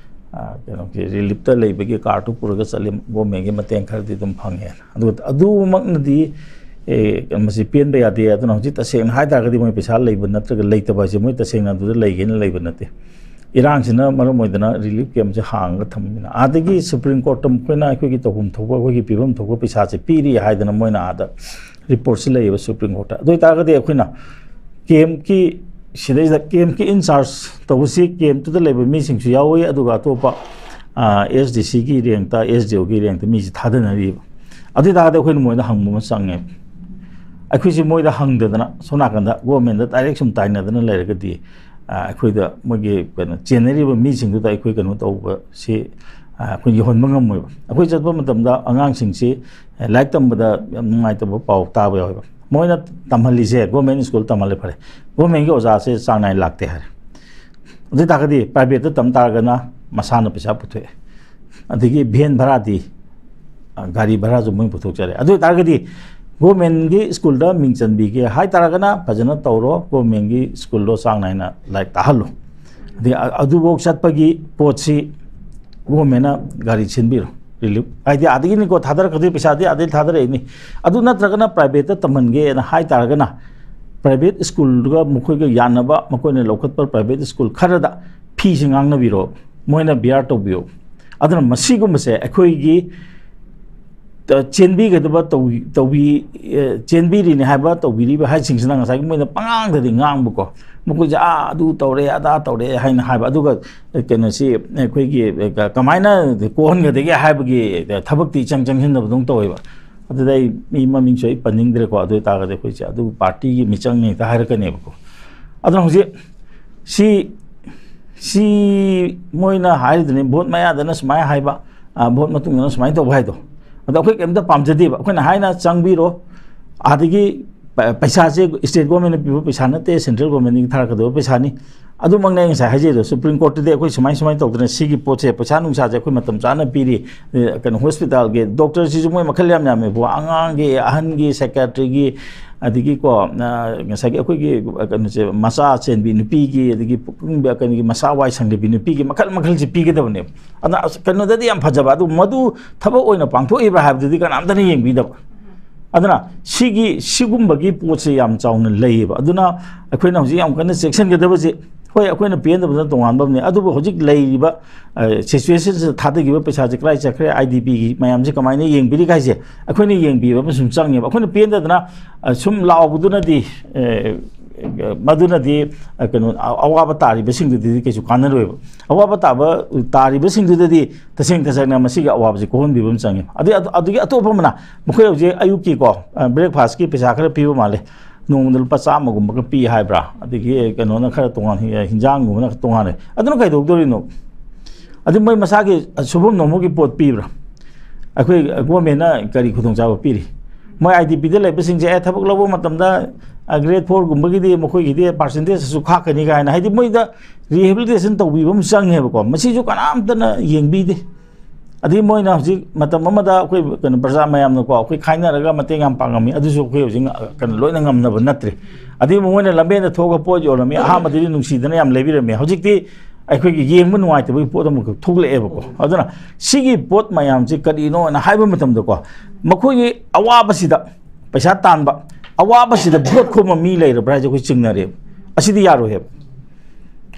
ꯑ, ꯀꯩꯅꯣꯒꯤ relief ꯇ ꯂꯩꯕꯒꯤ card ꯇꯨ ꯄꯨꯔꯒ ꯆꯠꯂꯤ, government ꯀꯤ ꯃꯇꯦꯡ ꯈꯔꯗꯤ ꯑꯗꯨꯝ ꯐꯪꯉꯦꯅ꯫ ꯑꯗꯨꯒ ꯑꯗꯨꯃꯛꯅꯗꯤ, ꯑꯦ, ꯃꯁꯤ ꯄꯦꯟꯕ ꯌꯥꯗꯦ꯫ ꯑꯗꯨꯅ ꯍꯧꯖꯤꯛ ꯇꯁꯦꯡꯅ ꯍꯥꯏ ꯇꯥꯔꯒꯗꯤ ꯃꯣꯏ ꯄꯩꯁꯥ ꯂꯩꯕ ꯅꯠꯇ꯭ꯔꯒ ꯂꯩꯇꯕ ꯍꯥꯏꯁꯦ ꯃꯣꯏ ꯇꯁꯦꯡꯅ ꯑꯗꯨꯗ ꯂꯩꯒꯦꯅ ꯂꯩꯕ ꯅꯠꯇꯦ꯫ ꯏꯔꯥꯡꯁꯤꯅ ꯃꯔꯝ ꯑꯣꯏꯗꯅ relief camp ꯁꯦ ꯍꯥꯡꯉꯒ ꯊꯝꯃꯤꯅ, ꯑꯥꯗꯒꯤ Supreme Court ꯇ ꯃꯈꯣꯏꯅ ꯑꯩꯈꯣꯏꯒꯤ ꯇꯧꯐꯝ ꯊꯣꯛꯄ, ꯑꯩꯈꯣꯏꯒꯤ ꯄꯤꯐꯝ ꯊꯣꯛꯄ ꯄꯩꯁꯥꯁꯦ ꯄꯤꯔꯤ ꯍꯥꯏꯗꯅ ꯃꯣꯏꯅ ꯑꯥꯗ report ꯁꯤ ꯂꯩꯌꯦꯕ Supreme Court ꯇ꯫ ꯑꯗꯨ ꯑꯣꯏꯇꯥꯔꯒꯗꯤ ꯑꯩꯈꯣꯏꯅ camp ꯀꯤ, ꯁꯤꯗꯩꯁꯤꯗ camp ꯀꯤ in charge ꯇꯧꯕꯁꯤ camp ꯇꯨꯗ ꯂꯩꯕ ꯃꯤꯁꯤꯡꯁꯨ ꯌꯥꯎꯋꯤ, ꯑꯗꯨꯒ ꯑꯇꯣꯞꯄ, ꯑ, S D C ꯒꯤ rank ꯇ, S D O ꯒꯤ rank ꯇ ꯃꯤꯁꯤ ꯊꯥꯗꯅꯔꯤꯕ꯫ ꯑꯗꯨ ꯑꯣꯏꯇꯥꯔꯒꯗꯤ ꯑꯩꯈꯣꯏꯅ ꯃꯣꯏꯗ ꯍꯪꯕ ꯑꯃ ꯆꯪꯉꯦ꯫ ꯑꯩꯈꯣꯏꯁꯦ ꯃꯣꯏꯗ ꯍꯪꯗꯗꯅ, ꯁꯣꯝ ꯅꯥꯀꯟꯗ government ꯗ direct ꯁꯨꯝ ꯇꯥꯏꯅꯗꯅ ꯂꯩꯔꯒꯗꯤ, ꯑ, ꯑꯩꯈꯣꯏꯗ ꯃꯣꯏꯒꯤ ꯀꯩꯅꯣ ꯆꯦꯟꯅꯔꯤꯕ ꯃꯤꯁꯤꯡꯗꯨꯗ ꯑꯩꯈꯣꯏ ꯀꯩꯅꯣ ꯇꯧꯕꯁꯤ, ꯑ, ꯑꯩꯈꯣꯏ ꯌꯧꯍꯟꯕ ꯉꯝꯃꯣꯏꯕ꯫ ꯑꯩꯈꯣꯏ ꯆꯠꯄ ꯃꯇꯝꯗ ꯑꯉꯥꯡꯁꯤꯡꯁꯤ, ꯑ, ꯂꯥꯏꯔꯤꯛ ꯇꯝꯕꯗ ꯌꯥꯝ ꯅꯨꯡꯉꯥꯏꯇꯕ ꯄꯥꯎ ꯇꯥꯕ ꯌꯥꯎꯋꯦꯕ꯫ ꯃꯣꯏꯅ ꯇꯝꯍꯜꯂꯤꯁꯦ government school ꯇꯝꯍꯜꯂꯦ, ꯐꯔꯦ, government ꯀꯤ ꯑꯣꯖꯥꯁꯦ ꯆꯥꯡ ꯅꯥꯏꯅ ꯂꯥꯛꯇꯦ ꯍꯥꯏꯔꯦ꯫ ꯑꯗꯨ ꯑꯣꯏ ꯇꯥꯔꯒꯗꯤ private ꯇ ꯇꯝ ꯇꯥꯔꯒꯅ ꯃꯁꯥꯅ ꯄꯩꯁꯥ ꯄꯨꯊꯣꯛꯑꯦ꯫ ꯑꯗꯒꯤ van ꯚꯔꯥꯗꯤ ꯒꯥꯔꯤ ꯚꯔꯥꯁꯨ ꯃꯣꯏ ꯄꯨꯊꯣꯛꯆꯔꯦ꯫ ꯑꯗꯨ ꯑꯣꯏꯇꯥꯔꯒꯗꯤ ꯒꯣꯔꯃꯦꯟꯒꯤ ꯁ꯭ꯀꯨꯜꯗ ꯃꯤꯡ ꯆꯟꯕꯤꯒꯦ ꯍꯥꯏꯇꯥꯔꯒꯅ ꯐꯖꯅ ꯇꯧꯔꯣ, ꯒꯣꯔꯃꯦꯟꯒꯤ ꯁ꯭ꯀꯨꯜꯗꯣ ꯆꯥꯡ ꯅꯥꯏꯅ ꯂꯥꯏꯔꯤꯛ ꯇꯥꯛꯍꯜꯂꯣ꯫ ꯑꯗꯩ ꯑ-, ꯑꯗꯨꯐꯥꯎ ꯆꯠꯄꯒꯤ ꯄꯣꯠꯁꯤ ꯒꯣꯔꯃꯦꯟꯅ ꯒꯥꯔꯤ ꯁꯤꯟꯕꯤꯔꯣ, ꯔꯤꯂꯤꯐ꯫ ꯍꯥꯏꯗꯤ ꯑꯥꯗꯒꯤꯅꯤꯀꯣ ꯊꯥꯗꯔꯛꯀꯗꯣꯏ ꯄꯩꯁꯥꯗꯤ ꯑꯥꯗꯩ ꯊꯥꯗꯔꯛꯏꯅꯤ꯫ ꯑꯗꯨ ꯅꯠꯇ꯭ꯔꯒꯅ ꯄ꯭ꯔꯥꯏꯚꯦꯠꯇ ꯇꯝꯍꯟꯒꯦꯅ ꯍꯥꯏꯇꯥꯔꯒꯅ ꯄ꯭ꯔꯥꯏꯚꯦꯠ ꯁ꯭ꯀꯨꯜꯗꯨꯒ ꯃꯈꯣꯏꯒ ꯌꯥꯅꯕ ꯃꯈꯣꯏꯅ ꯂꯧꯈꯠꯄ ꯄ꯭ꯔꯥꯏꯚꯦꯠ ꯁ꯭ꯀꯨꯜ ꯈꯔꯗ ꯐꯤꯁꯤ ꯉꯥꯡꯅꯕꯤꯔꯣ, ꯃꯣꯏꯅ ꯕꯤꯌꯥꯔ ꯇꯧꯕꯤꯌꯣ꯫ ꯑꯗꯨꯅ ꯃꯁꯤꯒꯨꯝꯕꯁꯦ ꯑꯩꯈꯣꯏꯒꯤ ꯇ-, ꯆꯦꯟꯕꯤꯒꯗꯕ ꯇꯧꯕꯤ-, ꯇꯧꯕꯤ-, ꯑꯦ, ꯆꯦꯟꯕꯤꯔꯤꯅꯤ ꯍꯥꯏꯕ, ꯇꯧꯕꯤꯔꯤꯕ ꯍꯥꯏꯁꯤꯡꯁꯤꯅ ꯉꯁꯥꯏꯒꯤ ꯃꯣꯏꯅ ꯄꯉꯥꯡꯗꯗꯤ ꯉꯥꯡꯕꯀꯣ, ꯃꯈꯣꯏꯁꯦ "ꯑꯥ, ꯑꯗꯨ ꯇꯧꯔꯦ, ꯑꯗꯥ ꯇꯧꯔꯦ" ꯍꯥꯏꯅ ꯍꯥꯏꯕ꯫ ꯑꯗꯨꯒ, ꯑꯦ, ꯀꯩꯅꯣꯁꯤ ꯑꯩꯈꯣꯏꯒꯤ, ꯑꯦ, ꯀ-, ꯀꯃꯥꯏꯅ ꯀꯣꯛꯍꯟꯒꯗꯒꯦ ꯍꯥꯏꯕꯒꯤ, ꯑꯦ, ꯊꯕꯛꯇꯤ ꯏꯆꯪ ꯆꯪꯁꯤꯟꯗꯕꯗꯧꯅ ꯇꯧꯋꯦꯕ꯫ ꯑꯗꯨꯗ ꯑꯩ ꯃꯤ ꯃꯃꯤꯡꯁꯨ ꯑꯩ ꯄꯟꯅꯤꯡꯗ꯭ꯔꯦꯀꯣ꯫ ꯑꯗꯨ ꯑꯣꯏꯇꯥꯔꯒꯗꯤ ꯑꯩꯈꯣꯏꯁꯦ ꯑꯗꯨ ꯄꯥꯔꯇꯤꯒꯤ ꯃꯤꯆꯪꯅꯤ ꯍꯦꯛꯇ ꯍꯥꯏꯔꯛꯀꯅꯦꯕꯀꯣ꯫ ꯑꯗꯨꯅ ꯍꯧꯖꯤꯛ ꯁꯤ, ꯁꯤ ꯃꯣꯏꯅ ꯍꯥꯏꯔꯤꯗꯨꯅꯤ, ꯚꯣꯠ ꯃꯌꯥꯗꯅ ꯁꯨꯃꯥꯏꯅ ꯍꯥꯏꯕ, ꯑ, ꯚꯣꯠ ꯃꯇꯨꯡꯗꯅ ꯁꯨꯃꯥꯏꯅ ꯇꯧꯕ ꯍꯥꯏꯗꯣ꯫ ꯑꯗꯣ ꯑꯩꯈꯣꯏ ꯀꯩꯝꯇ ꯄꯥꯝꯖꯗꯦꯕ꯫ ꯑꯩꯈꯣꯏꯅ ꯍꯥꯏꯅ ꯆꯪꯕꯤꯔꯣ, ꯑꯗꯒꯤ ꯄ-, ꯄꯩꯁꯥꯁꯦ ꯁ꯭ꯇꯦꯠ ꯒꯣꯔꯃꯦꯟꯅ ꯄꯤꯕ ꯄꯩꯁꯥ ꯅꯠꯇꯦ, ꯁꯦꯟꯇ꯭ꯔꯦꯜ ꯒꯣꯔꯃꯦꯟꯗꯒꯤ ꯊꯥꯔꯛꯀꯗꯕ ꯄꯩꯁꯥꯅꯤ꯫ ꯑꯗꯨꯃꯛꯅꯦ ꯑꯩ ꯉꯁꯥꯏ ꯍꯥꯏꯖꯩꯗꯣ, ꯁꯨꯄ꯭ꯔꯤꯝ ꯀꯣꯔꯠꯇꯗꯤ ꯑꯩꯈꯣꯏ ꯁꯨꯃꯥꯏ ꯁꯨꯃꯥꯏꯅ ꯇꯧꯗꯅ ꯁꯤꯒꯤ ꯄꯣꯠꯁꯦ, ꯄꯩꯁꯥ ꯅꯨꯡꯁꯥꯁꯦ ꯑꯩꯈꯣꯏ ꯃꯇꯝ ꯆꯥꯅ ꯄꯤꯔꯤ꯫ ꯑꯦ, ꯀꯩꯅꯣ, ꯍꯣꯁꯄꯤꯇꯥꯜꯒꯤ ꯗꯣꯛꯇꯔꯁꯤꯁꯨ ꯃꯣꯏ ꯃꯈꯜ ꯌꯥꯝ ꯌꯥꯝꯃꯦꯕꯀꯣ, ꯑꯉꯥꯡꯒꯤ, ꯑꯍꯟꯒꯤ, ꯁꯥꯏꯀ꯭ꯔꯦꯇ꯭ꯔꯤꯒꯤ, ꯑꯗꯒꯤꯀꯣ, ꯑ, ꯉꯁꯥꯏꯒꯤ ꯑꯩꯈꯣꯏꯒꯤ, ꯑ, ꯀꯩꯅꯣꯁꯦ, ꯃꯆꯥ ꯆꯦꯟꯕꯤ ꯅꯨꯄꯤꯒꯤ, ꯑꯗꯒꯤ ꯄꯨꯛꯅꯤꯡꯕ, ꯀꯩꯅꯣꯒꯤ, ꯃꯆꯥ ꯋꯥꯏ ꯁꯪꯗꯕꯤ ꯅꯨꯄꯤꯒꯤ, ꯃꯈꯜ ꯃꯈꯜꯁꯦ ꯄꯤꯒꯗꯕꯅꯦꯕ꯫ ꯑꯗꯨꯅ ꯑꯁ, ꯀꯩꯅꯣꯗꯗꯤ ꯌꯥꯝ ꯐꯖꯕ, ꯑꯗꯨ ꯃꯗꯨ ꯊꯕꯛ ꯑꯣꯏꯅ ꯄꯥꯡꯊꯣꯛꯏꯕ꯭ꯔꯥ ꯍꯥꯏꯕꯗꯨꯗꯤ ꯀꯅꯥꯝꯇꯅ ꯌꯦꯡꯕꯤꯗꯕ꯫ ꯑꯗꯨꯅ ꯁꯤꯒꯤ, ꯁꯤꯒꯨꯝꯕꯒꯤ ꯄꯣꯠꯁꯦ ꯌꯥꯝ ꯆꯥꯎꯅ ꯂꯩꯌꯦꯕ꯫ ꯑꯗꯨꯅ ꯑꯩꯈꯣꯏꯅ ꯍꯧꯖꯤꯛ ꯌꯥꯝ ꯀꯟꯅ ꯆꯦꯛꯁꯤꯟꯒꯗꯕꯁꯦ, ꯍꯣꯏ, ꯑꯩꯈꯣꯏꯅ ꯄꯦꯟꯗꯕꯗꯨꯅ ꯇꯣꯉꯥꯟꯕ ꯑꯃꯅꯤ, ꯑꯗꯨꯕꯨ ꯍꯧꯖꯤꯛ ꯂꯩꯔꯤꯕ, ꯑ, ꯁꯤꯆꯨꯋꯦꯁꯟꯁꯤꯗ ꯊꯥꯗꯈꯤꯕ ꯄꯩꯁꯥꯁꯦ ꯀꯗꯥꯏ ꯆꯠꯈ꯭ꯔꯦ, ꯑꯥꯏ ꯗꯤ ꯄꯤꯒꯤ ꯃꯌꯥꯝꯁꯦ ꯀꯃꯥꯏꯅ ꯌꯦꯡꯕꯤꯔꯤ ꯍꯥꯏꯁꯦ ꯑꯩꯈꯣꯏꯅ ꯌꯦꯡꯕꯤꯕ ꯑꯃ ꯁꯨꯝ ꯆꯪꯉꯦꯕ꯫ ꯑꯩꯈꯣꯏꯅ ꯄꯦꯟꯗꯗꯅ, ꯑ, ꯁꯨꯝ ꯂꯥꯎꯕꯗꯨꯅꯗꯤ, ꯑ, ꯃꯗꯨꯅꯗꯤ, ꯑ, ꯀꯩꯅꯣ, ꯑ-, ꯑꯋꯥꯕ ꯇꯥꯔꯤꯕꯁꯤꯡꯗꯨꯗꯤ ꯀꯩꯁꯨ ꯀꯥꯟꯅꯔꯣꯏꯕ꯫ ꯑꯋꯥꯕ ꯇꯥꯕ, ꯇꯥꯔꯤꯕꯁꯤꯡꯗꯨꯗꯗꯤ ꯇꯁꯦꯡ ꯇꯁꯦꯡꯅ ꯃꯁꯤꯒꯤ ꯑꯋꯥꯕꯁꯤ ꯀꯣꯛꯍꯟꯕꯤꯕ ꯑꯃ ꯆꯪꯉꯦ꯫ ꯑꯗꯩ ꯑꯗꯨ-, ꯑꯗꯨꯒꯤ ꯑꯇꯣꯞꯄ ꯑꯃꯅ ꯃꯈꯣꯏ ꯍꯧꯖꯤꯛ ꯑꯌꯨꯛꯀꯤꯀꯣ, ꯑ, ꯕ꯭ꯔꯦꯛꯐꯥꯁꯀꯤ ꯄꯩꯁꯥ ꯈꯔ ꯄꯤꯕ ꯃꯥꯜꯂꯦ꯫ ꯅꯣꯡꯃꯗ ꯂꯨꯄꯥ ꯆꯥꯝꯃꯒꯨꯝꯕꯒ ꯄꯤ ꯍꯥꯏꯕ꯭ꯔꯥ? ꯑꯗꯒꯤ ꯀꯩꯅꯣꯅ ꯈꯔ ꯇꯣꯉꯥꯟ, ꯍꯤꯟꯖꯥꯡꯒꯨꯝꯕꯅ ꯈꯔ ꯇꯣꯉꯥꯟꯅ꯫ ꯑꯗꯨꯅ ꯀꯩꯗꯧꯗꯣꯔꯤꯅꯣ? ꯑꯗꯨ ꯃꯣꯏ ꯃꯁꯥꯒꯤ ꯁꯨꯐꯝ ꯅꯣꯝꯕꯒꯤ ꯄꯣꯠ ꯄꯤꯕ꯭ꯔꯥ? ꯑꯩꯈꯣꯏ ꯒꯣꯔꯃꯦꯟꯅ ꯀꯔꯤ ꯈꯨꯗꯣꯡꯆꯥꯕ ꯄꯤꯔꯤ? ꯃꯣꯏ ꯑꯥꯏ ꯗꯤ ꯄꯤꯗ ꯂꯩꯕꯁꯤꯡꯁꯦ, ꯑꯦ, ꯊꯕꯛ ꯂꯧꯕ ꯃꯇꯝꯗ, ꯑ, ꯒ꯭ꯔꯦꯗ ꯐꯣꯔꯒꯨꯝꯕꯒꯤꯗꯤ ꯃꯈꯣꯏꯒꯤꯗꯤ ꯄꯥꯔꯁꯦꯟꯇꯦꯖ ꯑꯁꯨꯛ ꯈꯥꯛꯀꯅꯤ ꯀꯥꯏꯅ, ꯍꯥꯏꯗꯤ ꯃꯣꯏꯗ ꯔꯤꯍꯦꯕꯤꯂꯤꯇꯦꯁꯟ ꯇꯧꯕꯤꯕ ꯑꯃ ꯆꯪꯉꯦꯕꯀꯣ꯫ ꯃꯁꯤꯁꯨ ꯀꯅꯥꯝꯇꯅ ꯌꯦꯡꯕꯤꯗꯦ꯫ ꯑꯗꯩ ꯃꯣꯏꯅ ꯍꯧꯖꯤꯛ ꯃꯇꯝ ꯑꯃꯗ ꯑꯩꯈꯣꯏ ꯀꯩꯅꯣ ꯄ꯭ꯔꯖꯥ ꯃꯌꯥꯝꯅꯀꯣ, ꯑꯩꯈꯣꯏ ꯈꯥꯏꯅꯔꯒ ꯃꯇꯦꯡ ꯌꯥꯝ ꯄꯥꯡꯉꯝꯃꯤ, ꯑꯗꯨꯁꯨ ꯑꯩꯈꯣꯏ ꯍꯧꯖꯤꯛ ꯉ-, ꯀꯩꯅꯣ ꯂꯣꯏꯅ ꯉꯝꯅꯕ ꯅꯠꯇ꯭ꯔꯦ꯫ ꯑꯗꯩ ꯃꯣꯏꯅ ꯂꯝꯕꯦꯟꯗ ꯊꯣꯛꯑꯒ ꯄꯣꯠ ꯌꯣꯜꯂꯝꯃꯤ, ꯑꯍꯥꯟꯕꯗꯗꯤ ꯅꯨꯡꯁꯤꯗꯅ ꯌꯥꯝ ꯂꯩꯕꯤꯔꯝꯃꯤ, ꯍꯧꯖꯤꯛꯇꯤ ꯑꯩꯈꯣꯏꯒꯤ ꯌꯦꯡꯕ ꯅꯨꯡꯉꯥꯏꯇꯕꯒꯤ ꯄꯣꯠ ꯑꯃꯈꯛ ꯊꯣꯛꯂꯛꯑꯦꯕꯀꯣ꯫ ꯑꯗꯨꯅ ꯁꯤꯒꯤ ꯄꯣꯠ ꯃꯌꯥꯝꯁꯤ ꯀꯔꯤꯅꯣꯅ ꯍꯥꯏꯕ ꯃꯇꯝꯗꯀꯣ, ꯃꯈꯣꯏꯒꯤ ꯑꯋꯥꯕꯁꯤꯗ, ꯄꯩꯁꯥ ꯇꯥꯟꯕ ꯑꯋꯥꯕꯁꯤꯗ ꯚꯣꯠ ꯈꯣꯝꯕ ꯃꯤ ꯂꯩꯔꯕ꯭ꯔꯥ ꯍꯥꯏꯁꯦ ꯑꯩꯈꯣꯏ ꯆꯤꯡꯅꯔꯦꯕ꯫ ꯑꯁꯤꯗꯤ ꯌꯥꯔꯣꯏ ꯍꯥꯏꯕ꯫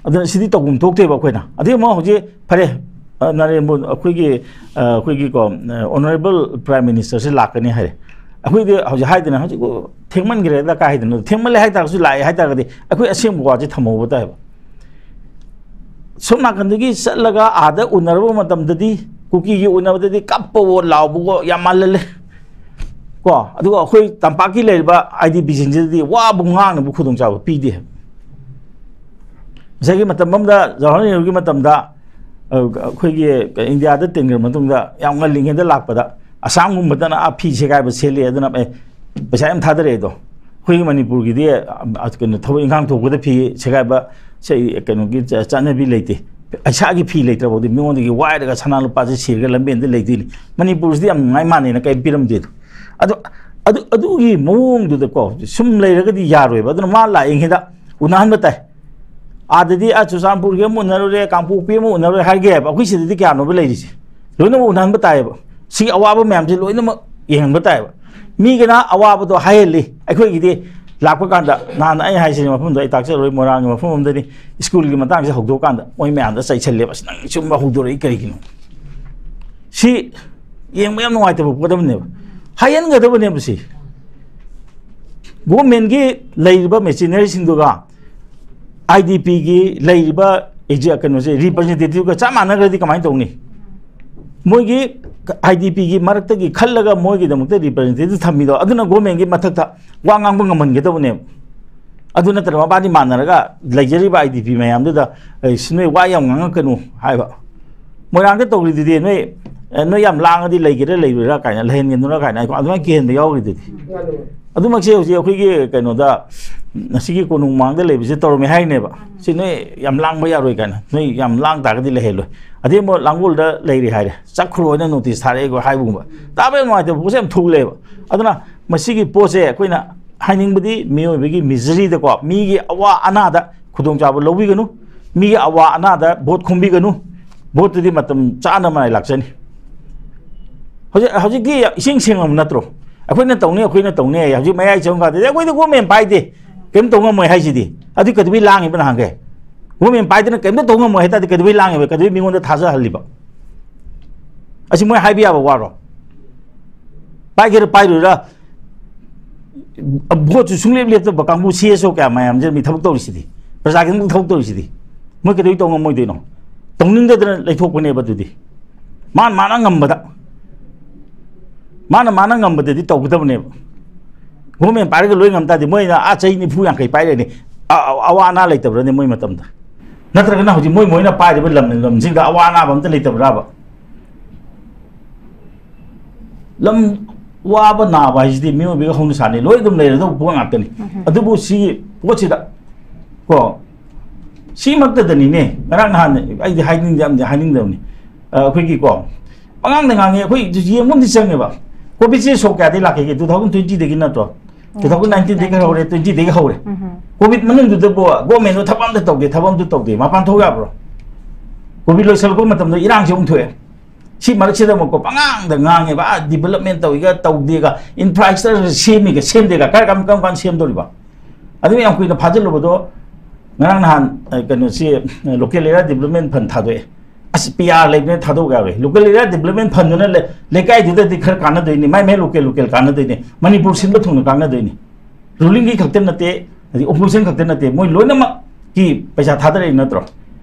ꯑꯗꯨꯅ ꯁꯤꯗꯤ ꯇꯧꯐꯝ ꯊꯣꯛꯇꯦꯕ ꯑꯩꯈꯣꯏꯅ꯫ ꯑꯗꯩ ꯑꯃꯨꯛ ꯍꯧꯖꯤꯛ ꯐꯔꯦ, ꯑ, ꯅꯔꯦꯟ ꯃꯣ-, ꯑꯩꯈꯣꯏꯒꯤ, ꯑ, ꯑꯩꯈꯣꯏꯒꯤꯀꯣ, ꯑ, Honourable Prime Minister ꯁꯦ ꯂꯥꯛꯀꯅꯤ ꯍꯥꯏꯔꯦ꯫ ꯑꯩꯈꯣꯏꯗꯤ ꯍꯧꯖꯤꯛ ꯍꯥꯏꯗꯅ ꯍꯧꯖꯤꯛ ꯊꯦꯡꯃꯟꯈ꯭ꯔꯦꯗ ꯀꯥꯏ ꯍꯥꯏꯗꯅꯣ, ꯊꯦꯡꯃꯜꯂꯦ ꯍꯥꯏꯇꯥꯔꯒꯁꯨ ꯂꯥꯛꯑꯦ ꯍꯥꯏꯇꯥꯔꯒꯗꯤ ꯑꯩꯈꯣꯏ ꯑꯁꯦꯡꯕ ꯋꯥꯁꯦ ꯊꯝꯍꯧꯕ ꯇꯥꯏꯕ꯫ ꯁꯣꯝ ꯅꯥꯀꯟꯗꯒꯤ ꯆꯠꯂꯒ ꯑꯥꯗ ꯎꯅꯔꯕ ꯃꯇꯝꯗꯗꯤ, ꯀꯨꯀꯤꯒꯤ ꯎꯅꯕꯗꯗꯤ ꯀꯞꯄꯋꯣ ꯂꯥꯎꯕꯋꯣ ꯌꯥꯝ ꯃꯥꯜꯍꯜꯂꯦ꯫ ꯀꯣ, ꯑꯗꯨꯒ ꯑꯩꯈꯣꯏ ꯇꯝꯄꯥꯛꯀꯤ ꯂꯩꯔꯤꯕ IDP ꯁꯤꯡꯁꯤꯗꯗꯤ ꯋꯥꯕꯨ ꯉꯥꯡꯅꯕ ꯈꯨꯗꯣꯡꯆꯥꯕ ꯄꯤꯗꯦ꯫ ꯉꯁꯥꯏꯒꯤ ꯃꯇꯝ ꯑꯃꯗ ꯖꯋꯥꯍꯔꯂꯥꯜ ꯅꯦꯍꯔꯨꯒꯤ ꯃꯇꯝꯗ, ꯑ, ꯑꯩꯈꯣꯏꯒꯤ ꯏꯟꯗꯤꯌꯥꯗ ꯇꯤꯟꯈ꯭ꯔ ꯃꯇꯨꯡꯗ ꯌꯥꯝ ꯉꯜꯂꯤꯉꯩꯗ ꯂꯥꯛꯄꯗ ꯑꯁꯥꯝꯒꯨꯝꯕꯗꯅ, ꯑ, ꯐꯤ ꯁꯦꯒꯥꯏꯕ ꯁꯦꯠꯂꯤ, ꯑꯗꯨꯅ, ꯑꯦ, ꯄꯩꯁꯥ ꯌꯥꯝ ꯊꯥꯗꯔꯛꯑꯦ ꯑꯗꯣ꯫ ꯑꯩꯈꯣꯏꯒꯤ ꯃꯅꯤꯄꯨꯔꯒꯤꯗꯤ, ꯑ, ꯀꯩꯅꯣ, ꯊꯕꯛ ꯏꯪꯈꯥꯡ ꯊꯣꯛꯄꯗ ꯐꯤ ꯁꯦꯒꯥꯏꯕ, ꯁꯦ-, ꯀꯩꯅꯣꯒꯤ ꯆ-, ꯆꯠꯅꯕꯤ ꯂꯩꯇꯦ꯫ ꯏꯁꯥꯒꯤ ꯐꯤ ꯂꯩꯇ꯭ꯔ ꯐꯥꯎꯗꯤ ꯃꯤꯉꯣꯟꯗꯒꯤ ꯋꯥꯏꯔꯒ ꯁꯅꯥ ꯂꯨꯄꯥꯁꯦ ꯁꯤꯔꯒ ꯂꯝꯕꯦꯟꯗ ꯂꯩꯗꯣꯏꯅꯤ꯫ ꯃꯅꯤꯄꯨꯔꯁꯤꯗꯤ ꯌꯥꯝ ꯅꯨꯡꯉꯥꯏ ꯃꯥꯟꯅꯦꯅ ꯀꯔꯤꯝ ꯄꯤꯔꯝꯗꯦ ꯑꯗꯣ꯫ ꯑꯗꯨ, ꯑꯗꯨ, ꯑꯗꯨꯒꯤ ꯃꯑꯣꯡꯗꯨꯗꯀꯣ ꯁꯨꯝ ꯂꯩꯔꯒꯗꯤ ꯌꯥꯔꯣꯏꯕ꯫ ꯑꯗꯨꯅ ꯃꯥ ꯂꯥꯛꯏꯉꯩꯗ ꯎꯅꯍꯟꯕ ꯇꯥꯏ꯫ ꯑꯥꯗꯗꯤ, "ꯑ, ꯆꯨꯔꯆꯥꯟꯄꯨꯔꯒꯤ ꯑꯃ ꯎꯅꯔꯨꯔꯦ, ꯀꯥꯡꯄꯣꯛꯄꯤ ꯑꯃ ꯎꯅꯔꯨꯔꯦ" ꯍꯥꯏꯒꯦ ꯍꯥꯏꯕ꯫ ꯑꯩꯈꯣꯏ ꯁꯤꯗꯗꯤ ꯀꯌꯥꯅꯣꯕ ꯂꯩꯔꯤꯁꯦ? ꯂꯣꯏꯅꯃꯛ ꯎꯅꯍꯟꯕ ꯇꯥꯏꯌꯦꯕ꯫ ꯁꯤꯒꯤ ꯑꯋꯥꯕ ꯃꯌꯥꯝꯁꯦ ꯂꯣꯏꯅꯃꯛ ꯌꯦꯡꯍꯟꯕ ꯇꯥꯏꯌꯦꯕ꯫ ꯃꯤꯒꯤꯅ ꯑꯋꯥꯕꯗꯣ ꯍꯥꯏꯍꯜꯂꯤ, ꯑꯩꯈꯣꯏꯒꯤꯗꯤ ꯂꯥꯛꯄ ꯀꯥꯟꯗ, ꯅꯍꯥꯟ ꯑꯩ ꯍꯥꯏꯁꯤꯅꯤ, ꯃꯐꯝꯗꯣ ꯑꯩ ꯇꯥꯛꯆꯔꯣꯏ, ꯃꯣꯏꯔꯥꯡꯒꯤ ꯃꯐꯝ ꯑꯃꯗꯅꯤ, ꯁ꯭ꯀꯨꯜꯒꯤ ꯃꯇꯥꯡꯁꯦ ꯍꯧꯗꯣꯛꯑꯀꯥꯟꯗ ꯃꯣꯏ ꯃꯌꯥꯝꯗ ꯆꯩꯁꯜꯂꯦꯕ, "ꯑꯁ, ꯅꯪ ꯁꯨꯝꯕ ꯍꯧꯗꯣꯔꯛꯏ ꯀꯔꯤꯒꯤꯅꯣ?" ꯁꯤ ꯌꯦꯡꯕ ꯌꯥꯝ ꯅꯨꯡꯉꯥꯏꯇꯕ ꯄꯣꯠ ꯑꯃꯅꯦꯕ, ꯍꯥꯏꯍꯟꯒꯗꯕꯅꯦꯕ꯫ ꯁꯤ ꯒꯣꯔꯃꯦꯟꯒꯤ ꯂꯩꯔꯤꯕ ꯃꯦꯆꯤꯅꯔꯤꯁꯤꯡꯗꯨꯒ IDPꯒꯤ ꯂꯩꯔꯤꯕ ꯑꯦꯛꯖꯤ-, ꯀꯩꯅꯣꯁꯦ, ꯔꯤꯄ꯭ꯔꯖꯦꯟꯇꯦꯇꯤꯚꯒ ꯆꯞ ꯃꯥꯟꯅꯈ꯭ꯔꯗꯤ ꯀꯃꯥꯏꯅ ꯇꯧꯅꯤ? ꯃꯣꯏꯒꯤ IDPꯒꯤ ꯃꯔꯛꯇꯒꯤ ꯈꯜꯂꯒ ꯃꯣꯏꯒꯤꯗꯃꯛꯇ ꯔꯤꯄ꯭ꯔꯖꯦꯟꯇꯦꯇꯤꯚ ꯊꯝꯃꯤꯗꯣ, ꯑꯗꯨꯅ ꯒꯣꯔꯃꯦꯟꯒꯤ ꯃꯊꯛꯇ ꯋꯥ ꯉꯥꯡꯕ ꯉꯝꯍꯟꯒꯗꯕꯅꯦꯕ꯫ ꯑꯗꯨ ꯅꯠꯇ꯭ꯔꯒ ꯃꯕꯥꯅꯤ ꯃꯥꯟꯅꯔꯒ ꯂꯩꯖꯔꯤꯕ IDP ꯃꯌꯥꯝꯗꯨꯗ, "ꯑꯩ, ꯁꯤ ꯅꯣꯏ ꯋꯥ ꯌꯥꯝ ꯉꯥꯡꯉꯛꯀꯅꯨ" ꯍꯥꯏꯕ꯫ ꯃꯣꯏꯔꯥꯡꯗ ꯇꯧꯔꯤꯗꯨꯗꯤ, "ꯅꯣꯏ, ꯑꯦ, ꯅꯣꯏ ꯌꯥꯝ ꯂꯥꯡꯉꯗꯤ ꯂꯩꯒꯦꯔꯥ ꯂꯩꯔꯣꯏꯔꯥ" ꯀꯥꯏꯅ, "ꯂꯩꯍꯟꯒꯅꯨꯔꯥ" ꯀꯥꯏꯅ ꯑꯗꯨꯃꯥꯏꯅ ꯀꯤꯍꯟꯕ ꯌꯥꯎꯔꯤꯗꯨꯗꯤ꯫ ꯑꯗꯨꯃꯛꯁꯦ ꯍꯧꯖꯤꯛ ꯑꯩꯈꯣꯏꯒꯤ ꯀꯩꯅꯣꯗ, ꯉꯁꯤꯒꯤ ꯀꯣꯅꯨꯡ ꯃꯃꯥꯡꯗ ꯂꯩꯕꯁꯦ ꯇꯧꯔꯝꯃꯦ ꯍꯥꯏꯅꯦꯕ꯫ ꯁꯤ ꯅꯣꯏ ꯌꯥꯝ ꯂꯥꯡꯕ ꯌꯥꯔꯣꯏ ꯀꯥꯏꯅ, ꯅꯣꯏ ꯌꯥꯝ ꯂꯥꯡ ꯇꯥꯔꯒꯗꯤ ꯂꯩꯍꯜꯂꯣꯏ꯫ ꯑꯗꯩ ꯑꯃꯨꯛ ꯂꯥꯡꯒꯣꯜꯗ ꯂꯩꯔꯤ ꯍꯥꯏꯔꯦ, ꯆꯠꯈ꯭ꯔꯣ ꯍꯥꯏꯅ ꯅꯣꯇꯤꯁ ꯊꯥꯔꯛꯑꯦ ꯍꯥꯏꯕꯒꯨꯝꯕ꯫ ꯇꯥꯕ ꯌꯥꯝ ꯅꯨꯡꯉꯥꯏꯇꯕ ꯄꯣꯠꯁꯦ ꯌꯥꯝ ꯊꯣꯛꯂꯛꯑꯦꯕ꯫ ꯑꯗꯨꯅ ꯃꯁꯤꯒꯤ ꯄꯣꯠꯁꯦ ꯑꯩꯈꯣꯏꯅ ꯍꯥꯏꯅꯤꯡꯕꯗꯤ, ꯃꯤꯑꯣꯏꯕꯒꯤ ꯃꯤꯖꯔꯤꯗꯀꯣ, ꯃꯤꯒꯤ ꯑꯋꯥ ꯑꯅꯥꯗ ꯈꯨꯗꯣꯡꯆꯥꯕ ꯂꯧꯕꯤꯒꯅꯨ, ꯃꯤꯒꯤ ꯑꯋꯥ ꯑꯅꯥꯗ ꯚꯣꯠ ꯈꯣꯝꯕꯤꯒꯅꯨ꯫ ꯚꯣꯠꯇꯨꯗꯤ ꯃꯇꯝ ꯆꯥꯅ ꯃꯥꯏ ꯂꯥꯛꯆꯅꯤ꯫ ꯍꯧꯖꯤꯛ, ꯍꯧꯖꯤꯛꯇꯤ ꯏꯁꯦꯡ ꯁꯦꯡꯉꯕ ꯅꯠꯇ꯭ꯔꯣ? ꯑꯩꯈꯣꯏꯅ ꯇꯧꯅꯤ, ꯑꯩꯈꯣꯏꯅ ꯇꯧꯅꯤ ꯍꯥꯏ꯫ ꯍꯧꯖꯤꯛ ꯃꯌꯥꯏ ꯆꯪꯉꯀꯥꯟꯗꯗꯤ ꯑꯩꯈꯣꯏꯗꯤ ꯒꯣꯔꯃꯦꯟ ꯄꯥꯏꯗꯦ, ꯀꯔꯤꯝ ꯇꯧ ꯉꯝꯃꯣꯏ ꯍꯥꯏꯁꯤꯗꯤ꯫ ꯑꯗꯨ ꯀꯩꯗꯧꯕꯩ ꯂꯥꯡꯉꯤꯕ ꯅꯍꯥꯟꯈꯩ? ꯒꯣꯔꯃꯦꯟ ꯄꯥꯏꯗꯅ ꯀꯔꯤꯝꯇ ꯇꯧ ꯉꯝꯃꯣꯏ ꯍꯥꯏꯇꯥꯔꯗꯤ ꯀꯩꯗꯧꯕꯩ ꯂꯥꯡꯉꯤꯕ? ꯀꯩꯗꯧꯕꯩ ꯃꯤꯉꯣꯟꯗ ꯊꯥꯖꯍꯜꯂꯤꯕ? ꯑꯁꯤ ꯃꯣꯏ ꯍꯥꯏꯕ ꯌꯥꯕ ꯋꯥꯔꯣ? ꯄꯥꯏꯒꯦꯔꯥ ꯄꯥꯏꯔꯣꯏꯔꯥ, ꯚꯣꯠꯁꯨ ꯁꯨꯡꯂꯦꯞ ꯂꯦꯞꯇꯕ ꯀꯥꯡꯕꯨ, ꯁꯤ ꯑꯦꯁ ꯑꯣ ꯀꯌꯥ ꯃꯌꯥꯝꯁꯦ ꯃꯤ ꯊꯕꯛ ꯇꯧꯔꯤꯁꯤꯗꯤ, ꯄ꯭ꯔꯖꯥꯒꯤꯗꯃꯛ ꯊꯕꯛ ꯇꯧꯔꯤꯁꯤꯗꯤ, ꯃꯣꯏ ꯀꯩꯗꯧꯕꯩ ꯇꯧ ꯉꯝꯃꯣꯏꯗꯣꯏꯅꯣ? ꯇꯧꯅꯤꯡꯗꯗꯅ ꯂꯩꯊꯣꯛꯄꯅꯦꯕ꯫ ꯑꯗꯨꯗꯤ ꯃꯥꯅ ꯃꯥꯅ ꯉꯝꯕꯗ, ꯃꯥꯅ ꯃꯥꯅ ꯉꯝꯕꯗꯗꯤ ꯇꯧꯒꯗꯕꯅꯦꯕ꯫ ꯒꯣꯔꯃꯦꯟ ꯄꯥꯏꯔꯒ ꯂꯣꯏ ꯉꯝ ꯇꯥꯔꯗꯤ, ꯃꯣꯏꯅ ꯑꯥ ꯆꯍꯤ ꯅꯤꯐꯨ ꯌꯥꯡꯈꯩ ꯄꯥꯏꯔꯛꯑꯅꯤ, ꯑ-, ꯑ-, ꯑꯋꯥ ꯑꯅꯥ ꯂꯩꯇꯕ꯭ꯔꯅꯦ ꯃꯣꯏ ꯃꯇꯝꯗ? ꯅꯠꯇ꯭ꯔꯒꯅ ꯍꯧꯖꯤꯛ ꯃꯣꯏ, ꯃꯣꯏꯅ ꯄꯥꯏꯔꯤꯕ ꯂꯝ, ꯂꯝꯁꯤꯡꯗ ꯑꯋꯥ ꯑꯅꯥꯕ ꯑꯝꯇ ꯂꯩꯇꯕ꯭ꯔꯥꯕ? ꯂꯝ ꯋꯥꯕ ꯅꯥꯕ ꯍꯥꯏꯁꯤꯗꯤ ꯃꯤꯑꯣꯏꯕꯒꯤ ꯍꯧꯅꯁꯥꯅꯤ, ꯂꯣꯏ ꯑꯗꯨꯝ ꯂꯩꯔꯗꯧꯕ ꯄꯣꯠ ꯉꯥꯛꯇꯅꯤ꯫ ꯑꯗꯨꯕꯨ ꯁꯤꯒꯤ ꯄꯣꯠꯁꯤꯗ ꯀꯣ, ꯁꯤꯃꯛꯇꯗꯅꯤꯅꯦ ꯉꯔꯥꯡ ꯅꯍꯥꯟ ꯑꯩꯗꯤ ꯍꯥꯏꯅꯤꯡꯗꯦ, ꯌꯥꯝꯗꯤ ꯍꯥꯏꯅꯤꯡꯗꯕꯅꯤ꯫ ꯑ, ꯑꯩꯈꯣꯏꯒꯤ ꯀꯣ, ꯄꯉꯥꯡꯗ ꯉꯥꯡꯉꯦ, ꯑꯩꯈꯣꯏ ꯌꯦꯡꯕ ꯑꯃꯗꯤ ꯆꯪꯉꯦꯕ꯫ ꯀꯣꯚꯤꯗꯁꯦ ꯁꯣꯛ ꯀꯌꯥꯗꯒꯤ ꯂꯥꯛꯈꯤꯒꯦ? ꯇꯨ ꯊꯥꯎꯖꯟ ꯇ꯭ꯋꯦꯟꯇꯤꯗꯒꯤ ꯅꯠꯇ꯭ꯔꯣ? ꯇꯨ ꯊꯥꯎꯖꯟ ꯅꯥꯏꯟꯇꯤꯟꯗꯒꯤ ꯍꯧꯔꯦ, ꯇ꯭ꯋꯦꯟꯇꯤꯗꯒꯤ ꯍꯧꯔꯦ꯫ ꯎꯝ꯫ ꯀꯣꯚꯤꯗ ꯃꯅꯨꯡꯗꯨꯗꯕꯨ ꯒꯣꯔꯃꯦꯟꯗꯣ ꯊꯕꯛ ꯑꯝꯇ ꯇꯧꯗꯦ, ꯊꯕꯛ ꯑꯝꯇ ꯇꯧꯗꯦ, ꯃꯄꯥꯟ ꯊꯣꯛ ꯌꯥꯕ꯭ꯔꯣ? ꯀꯣꯚꯤꯗ ꯂꯣꯏꯁꯤꯜꯂꯛꯄ ꯃꯇꯝꯗ ꯏꯔꯥꯡꯁꯦ ꯑꯃꯨꯛ ꯊꯣꯛꯑꯦ꯫ ꯁꯤ ꯃꯔꯛꯁꯤꯗ ꯑꯃꯨꯛꯀꯣ ꯄꯉꯥꯡꯗ ꯉꯥꯡꯉꯦꯕ, ꯑꯥ, ꯗꯤꯕꯂꯞꯃꯦꯟ ꯇꯧꯏꯒ ꯇꯧꯗꯦꯒ, ꯏꯟꯐ꯭ꯔꯥꯁ꯭ꯇ꯭ꯔꯛꯆꯔ ꯁꯦꯝꯃꯤꯒ ꯁꯦꯝꯗꯦꯒ, ꯀꯔꯝ ꯀꯥꯟ, ꯀꯔꯝ ꯀꯥꯟ ꯁꯦꯝꯗꯣꯔꯤꯕ? ꯑꯗꯨ ꯌꯥꯝ ꯀꯨꯏꯅ ꯐꯥꯖꯤꯜꯂꯨꯕꯗꯣ, ꯉꯔꯥꯡ ꯅꯍꯥꯟ, ꯑ, ꯀꯩꯅꯣꯁꯤ, ꯑ, ꯂꯣꯀꯦꯜ ꯑꯦꯔꯤꯌꯥ ꯗꯤꯕꯂꯞꯃꯦꯟ ꯐꯟ ꯊꯥꯗꯣꯛꯑꯦ꯫ ꯑꯁ, ꯄꯤ ꯑꯥꯔ ꯂꯩꯕꯅꯤꯅ ꯊꯥꯗꯣꯛ ꯌꯥꯔꯣꯏ꯫ ꯂꯣꯀꯦꯜ ꯑꯦꯔꯤꯌꯥ ꯗꯤꯕꯂꯞꯃꯦꯟ ꯐꯟꯗꯨꯅ ꯂꯩ-, ꯂꯩꯀꯥꯏꯗꯨꯗꯗꯤ ꯈꯔ ꯀꯥꯟꯅꯗꯣꯏꯅꯤ, ꯃꯥꯏ ꯃꯥꯏ ꯂꯣꯀꯦꯜ ꯂꯣꯀꯦꯜ ꯀꯥꯟꯅꯗꯣꯏꯅꯤ, ꯃꯅꯤꯄꯨꯔ ꯁꯤꯟꯕ ꯊꯨꯡꯅ ꯀꯥꯟꯅꯗꯣꯏꯅꯤ꯫ ꯔꯨꯂꯤꯡꯒꯤ ꯈꯛꯇ ꯅꯠꯇꯦ, ꯑꯗꯩ ꯑꯣꯄꯣꯖꯤꯁꯟ ꯈꯛꯇ ꯅꯠꯇꯦ, ꯃꯣꯏ ꯂꯣꯏꯅꯃꯛꯀꯤ ꯄꯩꯁꯥ ꯊꯥꯗꯔꯛꯏ ꯅꯠꯇ꯭ꯔꯣ?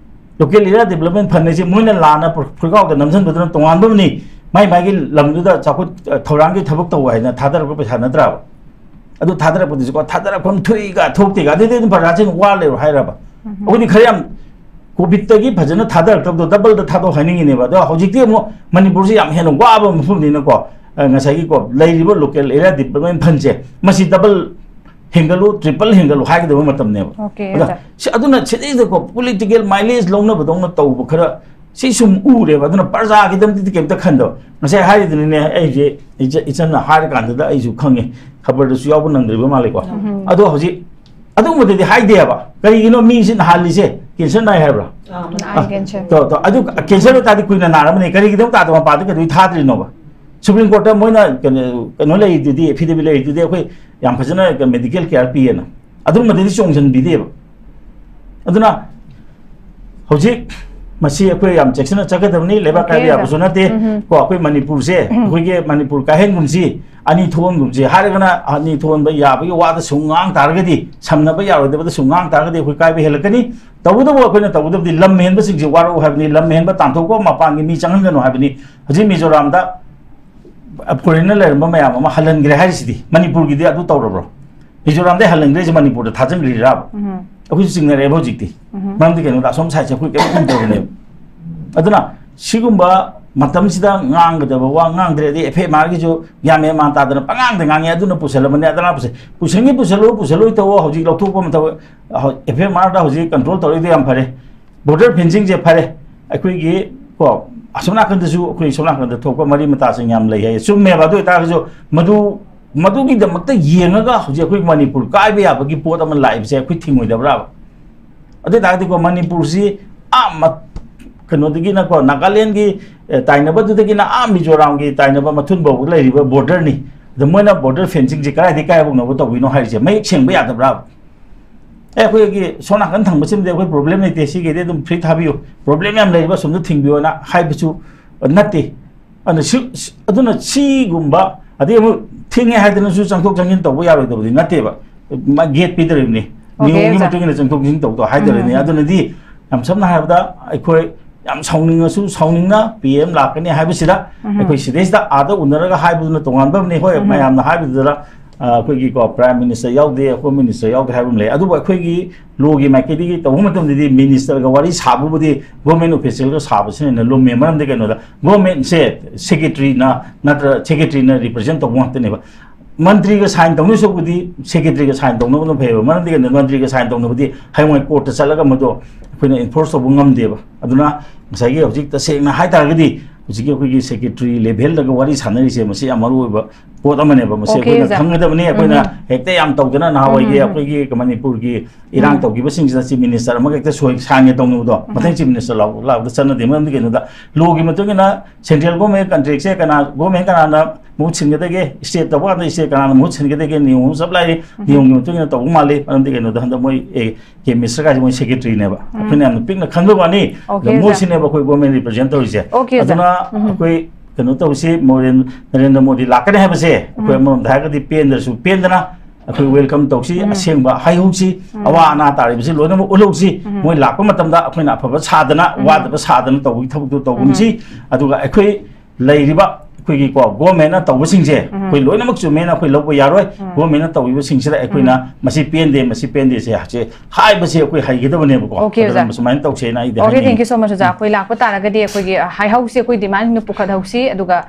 ꯂꯣꯀꯦꯜ ꯑꯦꯔꯤꯌꯥ ꯗꯤꯕꯂꯞꯃꯦꯟ ꯐꯟ ꯍꯥꯏꯁꯦ ꯃꯣꯏꯅ ꯂꯥꯟꯅ ꯐꯨꯔ-, ꯐꯨꯔꯒꯥꯎꯗ ꯅꯝꯁꯤꯟꯕꯗꯨꯅ ꯇꯣꯉꯥꯟꯕ ꯑꯃꯅꯤ꯫ ꯃꯥꯏ ꯃꯥꯏꯒꯤ ꯂꯝꯗꯨꯗ ꯆꯥꯎꯈꯠ, ꯑ, ꯊꯧꯔꯥꯡꯒꯤ ꯊꯕꯛ ꯇꯧꯕ ꯍꯥꯏꯅ ꯊꯥꯗꯔꯛꯄ ꯄꯩꯁꯥ ꯅꯠꯇ꯭ꯔꯥꯕ? ꯑꯗꯨ ꯊꯥꯗꯔꯛꯄꯗꯨꯁꯨꯀꯣ, ꯊꯥꯗꯔꯛꯐꯝ ꯊꯣꯛꯏꯒ ꯊꯣꯛꯇꯦꯒ, ꯑꯗꯨꯗꯤ ꯑꯗꯨꯝ ꯄ꯭ꯔꯖꯥꯁꯤꯡ ꯋꯥ ꯂꯩꯔꯣ ꯍꯥꯏꯔꯕ? ꯎꯝ꯫ ꯑꯩꯈꯣꯏꯗꯤ ꯈꯔ ꯌꯥꯝ ꯀꯣꯚꯤꯗꯇꯒꯤ ꯐꯖꯅ ꯊꯥꯗꯔꯛꯇꯕꯗꯣ ꯗꯕꯜꯗ ꯊꯥꯗꯣꯛ ꯍꯥꯏꯅꯤꯡꯉꯤꯅꯦꯕ꯫ ꯑꯗꯣ ꯍꯧꯖꯤꯛꯇꯤ ꯑꯃꯨꯛ ꯃꯅꯤꯄꯨꯔꯁꯤ ꯌꯥꯝ ꯍꯦꯟꯅ ꯋꯥꯕ ꯃꯐꯝꯅꯤꯅꯀꯣ, ꯑ, ꯉꯁꯥꯏꯒꯤꯀꯣ, ꯂꯩꯔꯤꯕ ꯂꯣꯀꯦꯜ ꯑꯦꯔꯤꯌꯥ ꯗꯤꯕꯂꯞꯃꯦꯟ ꯐꯟꯁꯦ, ꯃꯁꯤ ꯗꯕꯜ ꯍꯦꯟꯒꯠꯂꯨ, ꯇ꯭ꯔꯤꯄꯜ ꯍꯦꯟꯒꯠꯂꯨ ꯍꯥꯏꯒꯗꯕ ꯃꯇꯝꯅꯦꯕ꯫ Okay, ꯑꯗ sir. ꯁꯤ, ꯑꯗꯨꯅ ꯁꯤꯗꯩꯗꯀꯣ ꯄꯣꯂꯤꯇꯤꯀꯦꯜ ꯃꯥꯏꯂꯦꯖ ꯂꯧꯅꯕꯗꯧꯅ ꯇꯧꯕ ꯈꯔ ꯁꯤ ꯁꯨꯝ ꯎꯔꯦꯕ꯫ ꯑꯗꯨꯅ ꯄ꯭ꯔꯖꯥꯒꯤꯗꯃꯛꯇꯗꯤ ꯀꯩꯝꯇ ꯈꯟꯗꯕ꯫ ꯉꯁꯥꯏ ꯍꯥꯏꯔꯤꯗꯨꯅꯤꯅꯦ, ꯑꯩꯁꯦ ꯏꯆ-, ꯏꯆꯟꯅ ꯍꯥꯏꯔꯀꯥꯟꯗꯨꯗ ꯑꯩꯁꯨ ꯈꯪꯉꯦ, ꯈꯕꯔꯗꯁꯨ ꯌꯥꯎꯕ ꯅꯪꯗ꯭ꯔꯤꯕ ꯃꯥꯜꯂꯦꯀꯣ꯫ ꯑꯗꯣ ꯍꯧꯖꯤꯛ ꯑꯗꯨꯒꯨꯝꯕꯗꯗꯤ ꯍꯥꯏꯗꯦꯕ꯫ ꯀꯔꯤꯒꯤꯅꯣ ꯃꯤꯁꯤ ꯅꯍꯥꯜꯂꯤꯁꯦ? ꯀꯦꯟꯁꯔ ꯅꯥꯏ ꯍꯥꯏꯕ꯭ꯔꯥ? ꯅꯥꯏ ꯀꯦꯟꯁꯔ꯫ ꯇꯣ, ꯇꯣ, ꯑꯗꯨ ꯀꯦꯟꯁꯔ ꯑꯣꯏꯇꯥꯔꯗꯤ ꯀꯨꯏꯅ ꯅꯥꯔꯝꯃꯅꯤ, ꯀꯔꯤꯒꯤꯗꯃꯛꯇ ꯑꯗꯨ ꯃꯄꯥꯗꯨ ꯀꯩꯗꯧꯕꯩ ꯊꯥꯗ꯭ꯔꯤꯅꯣꯕ? ꯁꯨꯄ꯭ꯔꯤꯝ ꯀꯣꯔꯠꯇ ꯃꯣꯏꯅ ꯀꯩꯅꯣ, ꯀꯩꯅꯣ ꯂꯩꯔꯤꯗꯨꯗꯤ, ꯑꯦꯐꯤꯗꯦꯕꯤꯠ ꯂꯩꯔꯤꯗꯨꯗꯤ, ꯑꯩꯈꯣꯏ ꯌꯥꯝ ꯐꯖꯅ ꯃꯦꯗꯤꯀꯦꯜ ꯀꯦꯌꯔ ꯄꯤꯌꯦꯅ꯫ ꯑꯗꯨꯝꯕꯗꯗꯤ ꯆꯣꯡꯁꯤꯟꯕꯤꯗꯦꯕ꯫ ꯑꯗꯨꯅ ꯍꯧꯖꯤꯛ ꯃꯁꯤ ꯑꯩꯈꯣꯏ ꯌꯥꯝ ꯆꯦꯛꯁꯤꯟꯅ ꯆꯠꯀꯗꯕꯅꯤ꯫ ꯂꯩꯕꯥꯛ ꯀꯥꯏꯕ Okay, ꯌꯥꯕꯁꯨ sir. ꯅꯠꯇꯦ꯫ ꯎꯝ. ꯀꯣ, ꯑꯩꯈꯣꯏ ꯃꯅꯤꯄꯨꯔꯁꯦ, ꯑꯩꯈꯣꯏꯒꯤ ꯃꯅꯤꯄꯨꯔ ꯀꯥꯏꯍꯟꯒꯨꯝꯁꯤ, ꯑꯅꯤ ꯊꯣꯛꯍꯟꯒꯨꯝꯁꯤ ꯍꯥꯏꯔꯒꯅ, ꯑꯅꯤ ꯊꯣꯛꯍꯟꯕ ꯌꯥꯕꯒꯤ ꯋꯥꯗ ꯁꯨꯝ ꯉꯥꯡ ꯇꯥꯔꯒꯗꯤ, ꯁꯝꯅꯕ ꯌꯥꯔꯣꯏꯗꯕꯗ ꯁꯨꯝ ꯉꯥꯡ ꯇꯥꯔꯒꯗꯤ ꯑꯩꯈꯣꯏ ꯀꯥꯏꯕ ꯍꯦꯜꯂꯛꯀꯅꯤ꯫ ꯇꯧꯕꯇꯕꯨ ꯑꯩꯈꯣꯏꯅ ꯇꯧꯒꯗꯕꯗꯤ ꯂꯝ ꯍꯦꯟꯕꯁꯤꯡꯁꯦ ꯋꯥꯔꯛꯎ ꯍꯥꯏꯕꯅꯤ, ꯂꯝ ꯍꯦꯟꯕ ꯇꯥꯟꯊꯣꯛꯈꯣ, ꯃꯄꯥꯟꯒꯤ ꯃꯤ ꯆꯪꯍꯟꯒꯅꯨ ꯍꯥꯏꯕꯅꯤ꯫ ꯍꯧꯖꯤꯛ ꯃꯤꯖꯣꯔꯥꯝꯗ ꯐꯣꯔꯦꯟꯅ ꯂꯩꯔꯝꯕ ꯃꯌꯥꯝ ꯑꯃ ꯍꯜꯍꯟꯈ꯭ꯔꯦ ꯍꯥꯏꯔꯤꯁꯤꯗꯤ, ꯃꯅꯤꯄꯨꯔꯒꯤꯗꯤ ꯑꯗꯨ ꯇꯧꯔꯕ꯭ꯔꯣ? ꯃꯤꯖꯣꯔꯥꯝꯗꯩ ꯍꯜꯍꯟꯈ꯭ꯔꯤꯁꯦ ꯃꯅꯤꯄꯨꯔꯗ ꯊꯥꯖꯤꯟꯈ꯭ꯔꯤꯔꯕ? ꯎꯝ. ꯑꯩꯈꯣꯏꯁꯨ ꯆꯤꯡꯅꯔꯛꯑꯦꯕ ꯍꯧꯖꯤꯛꯇꯤ꯫ ꯎꯝ. ꯃꯔꯝꯗꯤ ꯀꯩꯅꯣꯗ ꯑꯁꯣꯝ ꯁꯥꯏꯠꯁꯦ ꯑꯩꯈꯣꯏ ꯀꯩꯝ ꯎꯗꯕꯅꯦꯕ꯫ ꯑꯗꯨꯅ ꯁꯤꯒꯨꯝꯕ ꯃꯇꯝꯁꯤꯗ ꯉꯥꯡꯒꯗꯕ ꯋꯥ ꯉꯥꯡꯗ꯭ꯔꯦ, ꯑꯗꯩ ꯑꯦꯐ ꯑꯥꯏ ꯑꯥꯔꯒꯤꯁꯨ ꯒ꯭ꯌꯥꯟ ꯃꯦꯟ ꯃꯥꯟ ꯇꯥꯗꯅ ꯄꯉꯥꯡꯗ ꯉꯥꯡꯉꯦ, ꯑꯗꯨꯅ ꯄꯨꯁꯜꯂꯕꯅꯦ, ꯑꯗꯨꯅ ꯄꯨꯁꯜ-, ꯄꯨꯁꯟꯒꯤ ꯄꯨꯁꯜꯂꯨ, ꯄꯨꯁꯜꯂꯣꯏ ꯇꯧꯑꯣ, ꯍꯧꯖꯤꯛ ꯂꯧꯊꯣꯛꯄ ꯃꯇꯝ, ꯑꯦꯐ ꯑꯥꯏ ꯑꯥꯔꯗ ꯍꯧꯖꯤꯛ ꯀꯟꯇ꯭ꯔꯣꯜ ꯇꯧꯔꯤꯗꯣ ꯌꯥꯝ ꯐꯔꯦ꯫ ꯕꯣꯔꯗꯔ ꯐꯦꯟꯁꯤꯡꯁꯦ ꯐꯔꯦ, ꯑꯩꯈꯣꯏꯒꯤ ꯀꯣ, ꯑꯁꯣꯝ ꯅꯥꯀꯟꯗꯁꯨ, ꯑꯩꯈꯣꯏ ꯁꯣꯝ ꯅꯥꯀꯟꯗ ꯊꯣꯛꯄ ꯃꯔꯤ ꯃꯇꯥꯁꯤꯡ ꯌꯥꯝ ꯂꯩ ꯍꯥꯏꯌꯦ, ꯆꯨꯝꯃꯦꯕ꯫ ꯑꯗꯨ ꯑꯣꯏꯇꯥꯔꯒꯁꯨ ꯃꯗꯨ, ꯃꯗꯨꯒꯤꯗꯃꯛꯇ ꯌꯦꯡꯉꯒ ꯍꯧꯖꯤꯛ ꯑꯩꯈꯣꯏ ꯃꯅꯤꯄꯨꯔ ꯀꯥꯏꯕ ꯌꯥꯕꯒꯤ ꯄꯣꯠ ꯑꯃ ꯂꯥꯛꯏꯕꯁꯦ ꯑꯩꯈꯣꯏ ꯊꯤꯡꯉꯣꯏꯗꯕ꯭ꯔꯥꯕ? ꯑꯗꯨ ꯑꯣꯏꯇꯥꯔꯒꯗꯤꯀꯣ, ꯃꯅꯤꯄꯨꯔꯁꯤ ꯑꯥ ꯃ-, ꯀꯩꯅꯣꯗꯒꯤꯅꯀꯣ, ꯅꯥꯒꯥꯂꯦꯟꯒꯤ, ꯑꯦ, ꯇꯥꯏꯅꯕꯗꯨꯗꯒꯤꯅ ꯑꯥ ꯃꯤꯖꯣꯔꯥꯝꯒꯤ ꯇꯥꯏꯅꯕ ꯃꯊꯨꯟ ꯐꯥꯎꯕ ꯂꯩꯔꯤꯕ ꯕꯣꯔꯗꯔꯅꯤ꯫ ꯑꯗ ꯃꯣꯏꯅ ꯕꯣꯔꯗꯔ ꯐꯦꯟꯁꯤꯡꯁꯦ ꯀꯗꯥꯏꯗꯒꯤ ꯀꯥꯏ ꯍꯧꯅꯕ ꯇꯧꯕꯤꯅꯣ ꯍꯥꯏꯔꯤꯁꯦ ꯃꯌꯦꯛ ꯁꯦꯡꯕ ꯌꯥꯗꯕ꯭ꯔꯥꯕ? ꯑꯦ, ꯑꯩꯈꯣꯏꯒꯤ ꯁꯣꯝ ꯅꯥꯀꯟ ꯊꯪꯕꯁꯤꯃꯗꯤ ꯑꯩꯈꯣꯏ ꯄ꯭ꯔꯣꯕ꯭ꯂꯦꯝ ꯂꯩꯇꯦ, ꯁꯤꯒꯤꯗꯤ ꯑꯗꯨꯝ ꯐ꯭ꯔꯤ ꯊꯥꯕꯤꯌꯨ, ꯄ꯭ꯔꯣꯕ꯭ꯂꯦꯝ ꯌꯥꯝ ꯂꯩꯔꯤꯕ ꯑꯁꯣꯝꯗ ꯊꯤꯡꯕꯤꯌꯣꯅ ꯍꯥꯏꯕꯁꯨ ꯅꯠꯇꯦ꯫ ꯑꯗꯨꯅ ꯁꯤ, ꯁꯤ-, ꯑꯗꯨꯅ ꯁꯤꯒꯨꯝꯕ, ꯑꯗꯩ ꯑꯃꯨꯛ ꯊꯤꯡꯉꯦ ꯍꯥꯏꯗꯅꯁꯨ ꯆꯪꯊꯣꯛ ꯆꯪꯁꯤꯟ ꯇꯧꯕ ꯌꯥꯔꯣꯏꯗꯕꯗꯤ ꯅꯠꯇꯦꯕ꯫ ꯃꯥ ꯒꯦꯠ ꯄꯤꯗꯧꯔꯤꯕꯅꯤ, Okay, ꯅꯤꯌꯣꯝꯒꯤ ꯑꯣꯖꯥ. ꯃꯇꯨꯡ ꯏꯟꯅ ꯆꯪꯊꯣꯛ ꯆꯪꯁꯤꯟ ꯇꯧꯗꯣ ꯍꯥꯏꯗꯧꯔꯤꯕꯅꯤ꯫ ꯎꯝ. ꯑꯗꯨꯅꯗꯤ ꯌꯥꯝ ꯁꯝꯅ ꯍꯥꯏꯔꯕꯗ, ꯑꯩꯈꯣꯏ ꯌꯥꯝ ꯁꯥꯎꯅꯤꯡꯉꯁꯨ, ꯁꯥꯎꯅꯤꯡꯅ ꯄꯤ ꯑꯦꯝ ꯂꯥꯛꯀꯅꯤ ꯍꯥꯏꯕꯁꯤꯗ, ꯎꯝ. ꯑꯩꯈꯣꯏ ꯁꯤꯗꯩꯁꯤꯗ ꯑꯥꯗ ꯎꯅꯔꯒ ꯍꯥꯏꯕꯗꯨꯅ ꯇꯣꯉꯥꯟꯕ ꯑꯃꯅꯤ꯫ ꯍꯣꯏ, ꯎꯝ. ꯃꯌꯥꯝꯅ ꯍꯥꯏꯕꯗꯨꯗ, ꯑ, ꯑꯩꯈꯣꯏꯒꯤ ꯀꯣ, ꯄ꯭ꯔꯥꯏꯝ ꯃꯤꯅꯤꯁꯇꯔ ꯌꯥꯎꯗꯦ, ꯍꯣꯝ ꯃꯤꯅꯤꯁꯇꯔ ꯌꯥꯎꯗꯦ ꯍꯥꯏꯕ ꯑꯃ ꯂꯩ꯫ ꯑꯗꯨꯕꯨ ꯑꯩꯈꯣꯏꯒꯤ ꯂꯣꯒꯤ ꯃꯥꯏꯀꯩꯗꯒꯤ ꯇꯧꯕ ꯃꯇꯝꯗꯗꯤ ꯃꯤꯅꯤꯁꯇꯔꯒ ꯋꯥꯔꯤ ꯁꯥꯕꯕꯨꯗꯤ ꯒꯣꯔꯃꯦꯟ ꯑꯣꯐꯤꯁꯤꯌꯦꯜꯒ ꯁꯥꯕꯁꯤꯅ ꯍꯦꯟꯅ ꯂꯨꯝꯃꯦ꯫ ꯃꯔꯝꯗꯤ ꯀꯩꯅꯣꯗ, ꯒꯣꯔꯃꯦꯟꯁꯦ ꯁꯦꯀ꯭ꯔꯦꯇꯔꯤꯅ ꯅꯠꯇ꯭ꯔ ꯁꯦꯀ꯭ꯔꯦꯇꯔꯤꯅ ꯔꯤꯄ꯭ꯔꯖꯦꯟ ꯇꯧꯕ ꯉꯥꯛꯇꯅꯦꯕ꯫ ꯃꯟꯇ꯭ꯔꯤꯒ ꯁꯥꯏꯟ ꯇꯧꯅꯤ ꯁꯔꯨꯛꯄꯨꯗꯤ ꯁꯦꯀ꯭ꯔꯦꯇꯔꯤꯒ ꯁꯥꯏꯟ ꯇꯧꯅꯕꯅ ꯐꯩꯌꯦꯕ꯫ ꯃꯔꯝꯗꯤ ꯀꯩꯅꯣ, ꯃꯟꯇ꯭ꯔꯤꯒ ꯁꯥꯏꯟ ꯇꯧꯅꯕꯗꯤ ꯍꯌꯦꯡꯋꯥꯏ ꯀꯣꯔꯠꯇ ꯆꯠꯂꯒ ꯃꯗꯣ ꯑꯩꯈꯣꯏꯅ ꯏꯟꯐꯣꯔꯁ ꯇꯧꯕ ꯉꯝꯗꯦꯕ꯫ ꯑꯗꯨꯅ ꯉꯁꯥꯏꯒꯤ ꯍꯧꯖꯤꯛ ꯇꯁꯦꯡꯅ ꯍꯥꯏ ꯇꯥꯔꯒꯗꯤ ꯍꯧꯖꯤꯛꯀꯤ ꯑꯩꯈꯣꯏꯒꯤ ꯁꯦꯀ꯭ꯔꯦꯇꯔꯤ ꯂꯦꯚꯦꯜꯗꯒ ꯋꯥꯔꯤ ꯁꯥꯟꯅꯔꯤꯁꯦ ꯃꯁꯤ ꯌꯥꯝ ꯃꯔꯨ ꯑꯣꯏꯕ ꯄꯣꯠ ꯑꯃꯅꯦꯕ꯫ ꯃꯁꯤ ꯑꯣꯀꯦ, ꯑꯩꯈꯣꯏꯅ ꯑꯣꯖꯥ꯫ ꯈꯪꯒꯗꯕꯅꯤ꯫ ꯑꯩꯈꯣꯏꯅ ꯎꯝ꯫ ꯍꯦꯛꯇ ꯌꯥꯝ ꯇꯧꯗꯅ ꯅꯍꯥꯟꯋꯥꯏꯒꯤ ꯎꯝ, ꯎꯝ, ꯎꯝ꯫ ꯑꯩꯈꯣꯏꯒꯤ ꯀꯃꯅꯤꯄꯨꯔꯒꯤ ꯏꯔꯥꯡ ꯎꯝ꯫ ꯇꯧꯈꯤꯕꯁꯤꯡꯁꯤꯗ ꯆꯤꯐ ꯃꯤꯅꯤꯁꯇꯔ ꯑꯃꯒ ꯍꯦꯛꯇ ꯁꯣꯏ ꯁꯥꯏꯟꯒ ꯇꯧꯅꯕꯗꯣ, ꯎꯝ꯫ ꯃꯊꯪ ꯆꯤꯐ ꯃꯤꯅꯤꯁꯇꯔ ꯂꯥꯎ-, ꯂꯥꯎꯕꯗ ꯆꯠꯅꯗꯦ꯫ ꯃꯔꯝꯗꯤ ꯀꯩꯅꯣꯗ, ꯂꯣꯒꯤ ꯃꯇꯨꯡ ꯏꯟꯅ ꯁꯦꯟꯇ꯭ꯔꯦꯜ ꯒꯣꯔꯃꯦꯟ ꯀꯟꯇ꯭ꯔꯦꯛꯁꯦ ꯀꯅꯥ, ꯒꯣꯔꯃꯦꯟ ꯀꯅꯥꯅ ꯃꯍꯨꯠ ꯁꯤꯟꯒꯗꯒꯦ? ꯁ꯭ꯇꯦꯠ ꯇꯧꯕ ꯀꯥꯟꯗ ꯁ꯭ꯇꯦꯠ ꯀꯅꯥꯅ ꯃꯍꯨꯠ ꯁꯤꯟꯒꯗꯒꯦ? ꯅꯤꯌꯣꯝ ꯑꯃ ꯆꯞ ꯂꯥꯏꯔꯤ꯫ ꯎꯝ꯫ ꯅꯤꯌꯣꯝꯒꯤ ꯃꯇꯨꯡ ꯏꯟꯅ ꯇꯧꯕ ꯃꯥꯜꯂꯤ꯫ ꯃꯔꯝꯗꯤ ꯀꯩꯅꯣꯗ ꯍꯟꯗꯛ ꯃꯣꯏ, ꯑꯦ, ꯀꯦ ꯃꯤꯁ꯭ꯔ ꯀꯥꯏꯁꯦ ꯃꯣꯏ ꯁꯦꯀ꯭ꯔꯦꯇꯔꯤꯅꯦꯕ꯫ ꯎꯝ꯫ ꯑꯩꯈꯣꯏꯅ ꯌꯥꯝꯅ ꯄꯤꯛꯅ ꯈꯟꯕ ꯋꯥꯅꯤ꯫ ꯑꯣꯀꯦ, ꯑꯗ ꯁꯥꯔ꯫ ꯃꯣꯏꯁꯤꯅꯦꯕ ꯑꯩꯈꯣꯏ ꯒꯣꯔꯃꯦꯟ ꯔꯤꯄ꯭ꯔꯖꯦꯟ ꯇꯧꯔꯤꯁꯦ꯫ ꯑꯣꯀꯦ, ꯁꯥꯔ꯫ ꯑꯗꯨꯅ ꯎꯝ꯫ ꯑꯩꯈꯣꯏ ꯀꯩꯅꯣ ꯇꯧꯁꯤ, ꯃꯣꯔꯦꯟ-, ꯅꯔꯦꯟꯗ꯭ꯔ ꯃꯣꯗꯤ ꯂꯥꯛꯀꯅꯤ ꯍꯥꯏꯕꯁꯦ ꯑꯩꯈꯣꯏ ꯎꯝ꯫ ꯑꯃꯔꯣꯝꯗ ꯍꯥꯏꯔꯒꯗꯤ ꯄꯦꯟꯗ꯭ꯔꯁꯨ ꯄꯦꯟꯗꯅ ꯑꯩꯈꯣꯏ ꯋꯦꯜꯀꯝ ꯇꯧꯁꯤ, ꯎꯝ꯫ ꯑꯁꯦꯡꯕ ꯍꯥꯏꯍꯧꯁꯤ, ꯎꯝ꯫ ꯑꯋꯥ ꯑꯅꯥ ꯇꯥꯔꯤꯕꯁꯤ ꯂꯣꯏꯅꯃꯛ ꯎꯠꯍꯧꯁꯤ꯫ ꯎꯝ꯫ ꯃꯣꯏ ꯂꯥꯛꯄ ꯃꯇꯝꯗ ꯑꯩꯈꯣꯏꯅ ꯑꯐꯕ ꯁꯥꯗꯅ, ꯎꯝ꯫ ꯋꯥꯗꯕ ꯁꯥꯗꯅ ꯇꯧꯕꯒꯤ ꯊꯕꯛꯇꯣ ꯇꯧꯒꯨꯝꯁꯤ꯫ ꯎꯝ꯫ ꯑꯗꯨꯒ ꯑꯩꯈꯣꯏ ꯂꯩꯔꯤꯕ ꯑꯩꯈꯣꯏꯒꯤꯀꯣ ꯒꯣꯔꯃꯦꯟꯅ ꯇꯧꯕꯁꯤꯡꯁꯦ ꯎꯝ꯫ ꯑꯩꯈꯣꯏ ꯂꯣꯏꯅꯃꯛ ꯆꯨꯝꯃꯦꯅ ꯑꯩꯈꯣꯏ ꯂꯧꯕ ꯌꯥꯔꯣꯏ꯫ ꯎꯝ꯫ ꯒꯣꯔꯃꯦꯟꯅ ꯇꯧꯔꯤꯕꯁꯤꯡꯁꯤꯗ ꯑꯩꯈꯣꯏꯅ ꯎꯝ꯫ ꯃꯁꯤ ꯄꯦꯟꯗꯦ, ꯃꯁꯤ ꯄꯦꯟꯗꯦ ꯁꯦ, ꯁꯦ ꯍꯥꯏꯕꯁꯦ ꯑꯩꯈꯣꯏ ꯍꯩꯒꯗꯕꯅꯦꯕꯀꯣ꯫ ꯑꯣꯀꯦ, ꯑꯣꯖꯥ꯫ ꯑꯗꯨꯅ ꯁꯨꯃꯥꯏꯅ ꯇꯧꯁꯦꯅ ꯑꯩꯗꯤ ꯑꯣꯀꯦ, ꯍꯥꯏꯅꯤꯡꯉꯤ꯫ Thank you so much, ꯑꯣꯖꯥ꯫ ꯑꯩꯈꯣꯏ ꯂꯥꯛꯄ ꯇꯥꯔꯒꯗꯤ ꯑꯩꯈꯣꯏꯒꯤ, ꯑ, ꯍꯥꯏꯍꯧꯁꯤ, ꯑꯩꯈꯣꯏ ꯗꯤꯃꯥꯟꯁꯤꯡꯗꯣ ꯄꯨꯈꯠꯍꯧꯁꯤ, ꯑꯗꯨꯒ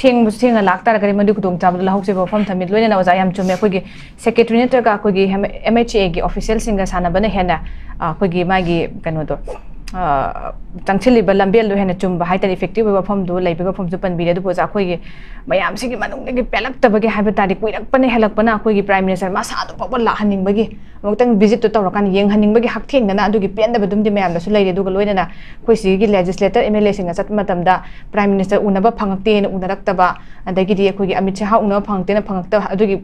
ꯊꯦꯡꯕꯁꯨ ꯊꯦꯡꯅ ꯂꯥꯛꯇꯥꯔꯒꯗꯤ ꯃꯗꯨꯒꯤ ꯈꯨꯗꯣꯡꯆꯥꯕꯗꯨ ꯂꯧꯍꯧꯁꯦꯕ ꯋꯥꯐꯝ ꯊꯝꯃꯤ꯫ ꯂꯣꯏꯅꯅ ꯑꯣꯖꯥ ꯌꯥꯝ ꯆꯨꯝꯃꯦ꯫ ꯑꯩꯈꯣꯏꯒꯤ ꯁꯦꯀ꯭ꯔꯦꯇꯔꯤ ꯅꯠꯇ꯭ꯔꯒ ꯑꯩꯈꯣꯏꯒꯤ ꯑꯦꯝ ꯑꯩꯆ ꯑꯦꯒꯤ ꯑꯣꯐꯤꯁꯤꯌꯦꯜꯁꯤꯡꯒ ꯁꯥꯟꯅꯕꯅ ꯍꯦꯟꯅ, ꯑ, ꯑꯩꯈꯣꯏꯒꯤ ꯃꯥꯒꯤ ꯀꯩꯅꯣꯗꯣ, ꯑ, ꯆꯪꯁꯤꯜꯂꯤꯕ ꯂꯝꯕꯦꯜꯗꯣ ꯍꯦꯟꯅ ꯆꯨꯝꯕ ꯍꯥꯏꯇꯥꯔꯦ, ꯏꯐꯦꯛꯇꯤꯚ ꯑꯣꯏꯕ ꯋꯥꯐꯝꯗꯣ ꯂꯩꯕꯒꯤ ꯋꯥꯐꯝꯁꯨ ꯄꯟꯕꯤꯔꯦ꯫ ꯑꯗꯨꯕꯨ ꯑꯣꯖꯥ, ꯑꯩꯈꯣꯏꯒꯤ ꯃꯌꯥꯝꯁꯤꯒꯤ ꯃꯅꯨꯡꯗꯒꯤ ꯄꯦꯜꯂꯛꯇꯕꯒꯤ ꯍꯥꯏꯕ ꯇꯥꯔꯦ, ꯀꯨꯏꯔꯛꯄꯅ ꯍꯦꯜꯂꯛꯄꯅ ꯑꯩꯈꯣꯏꯒꯤ ꯄ꯭ꯔꯥꯏꯝ ꯃꯤꯅꯤꯁꯇꯔ ꯃꯁꯥꯗꯨ ꯐꯥꯎꯕ ꯂꯥꯛꯍꯟꯅꯤꯡꯕꯒꯤ, ꯑꯃꯨꯛꯇꯪ ꯚꯤꯖꯤꯠꯇꯨ ꯇꯧꯔꯀꯥꯟꯗ ꯌꯦꯡꯍꯟꯅꯤꯡꯕꯒꯤ ꯍꯛꯊꯦꯡꯅꯅ ꯑꯗꯨꯒꯤ ꯄꯦꯟꯗꯕꯗꯨꯝꯗꯤ ꯃꯌꯥꯝꯗꯁꯨ ꯂꯩꯔꯦ꯫ ꯑꯗꯨꯒ ꯂꯣꯏꯅꯅ ꯑꯩꯈꯣꯏ ꯁꯤꯒꯤ ꯂꯦꯖꯤꯁꯂꯦꯇꯔ ꯑꯦꯝ ꯑꯦꯜ ꯑꯦꯁꯤꯡꯒ ꯆꯠꯄ ꯃꯇꯝꯗ ꯄ꯭ꯔꯥꯏꯝ ꯃꯤꯅꯤꯁꯇꯔ ꯎꯅꯕ ꯐꯪꯉꯛꯇꯦꯅ ꯎꯅꯔꯛꯇꯕ, ꯑꯗꯒꯤꯗꯤ ꯑꯩꯈꯣꯏꯒꯤ ꯑꯃꯤꯠ ꯁꯍꯥ ꯎꯅꯕ ꯐꯪꯉꯛꯇꯦꯅ ꯐꯪꯉꯛꯇꯕ, ꯑꯗꯨꯒꯤ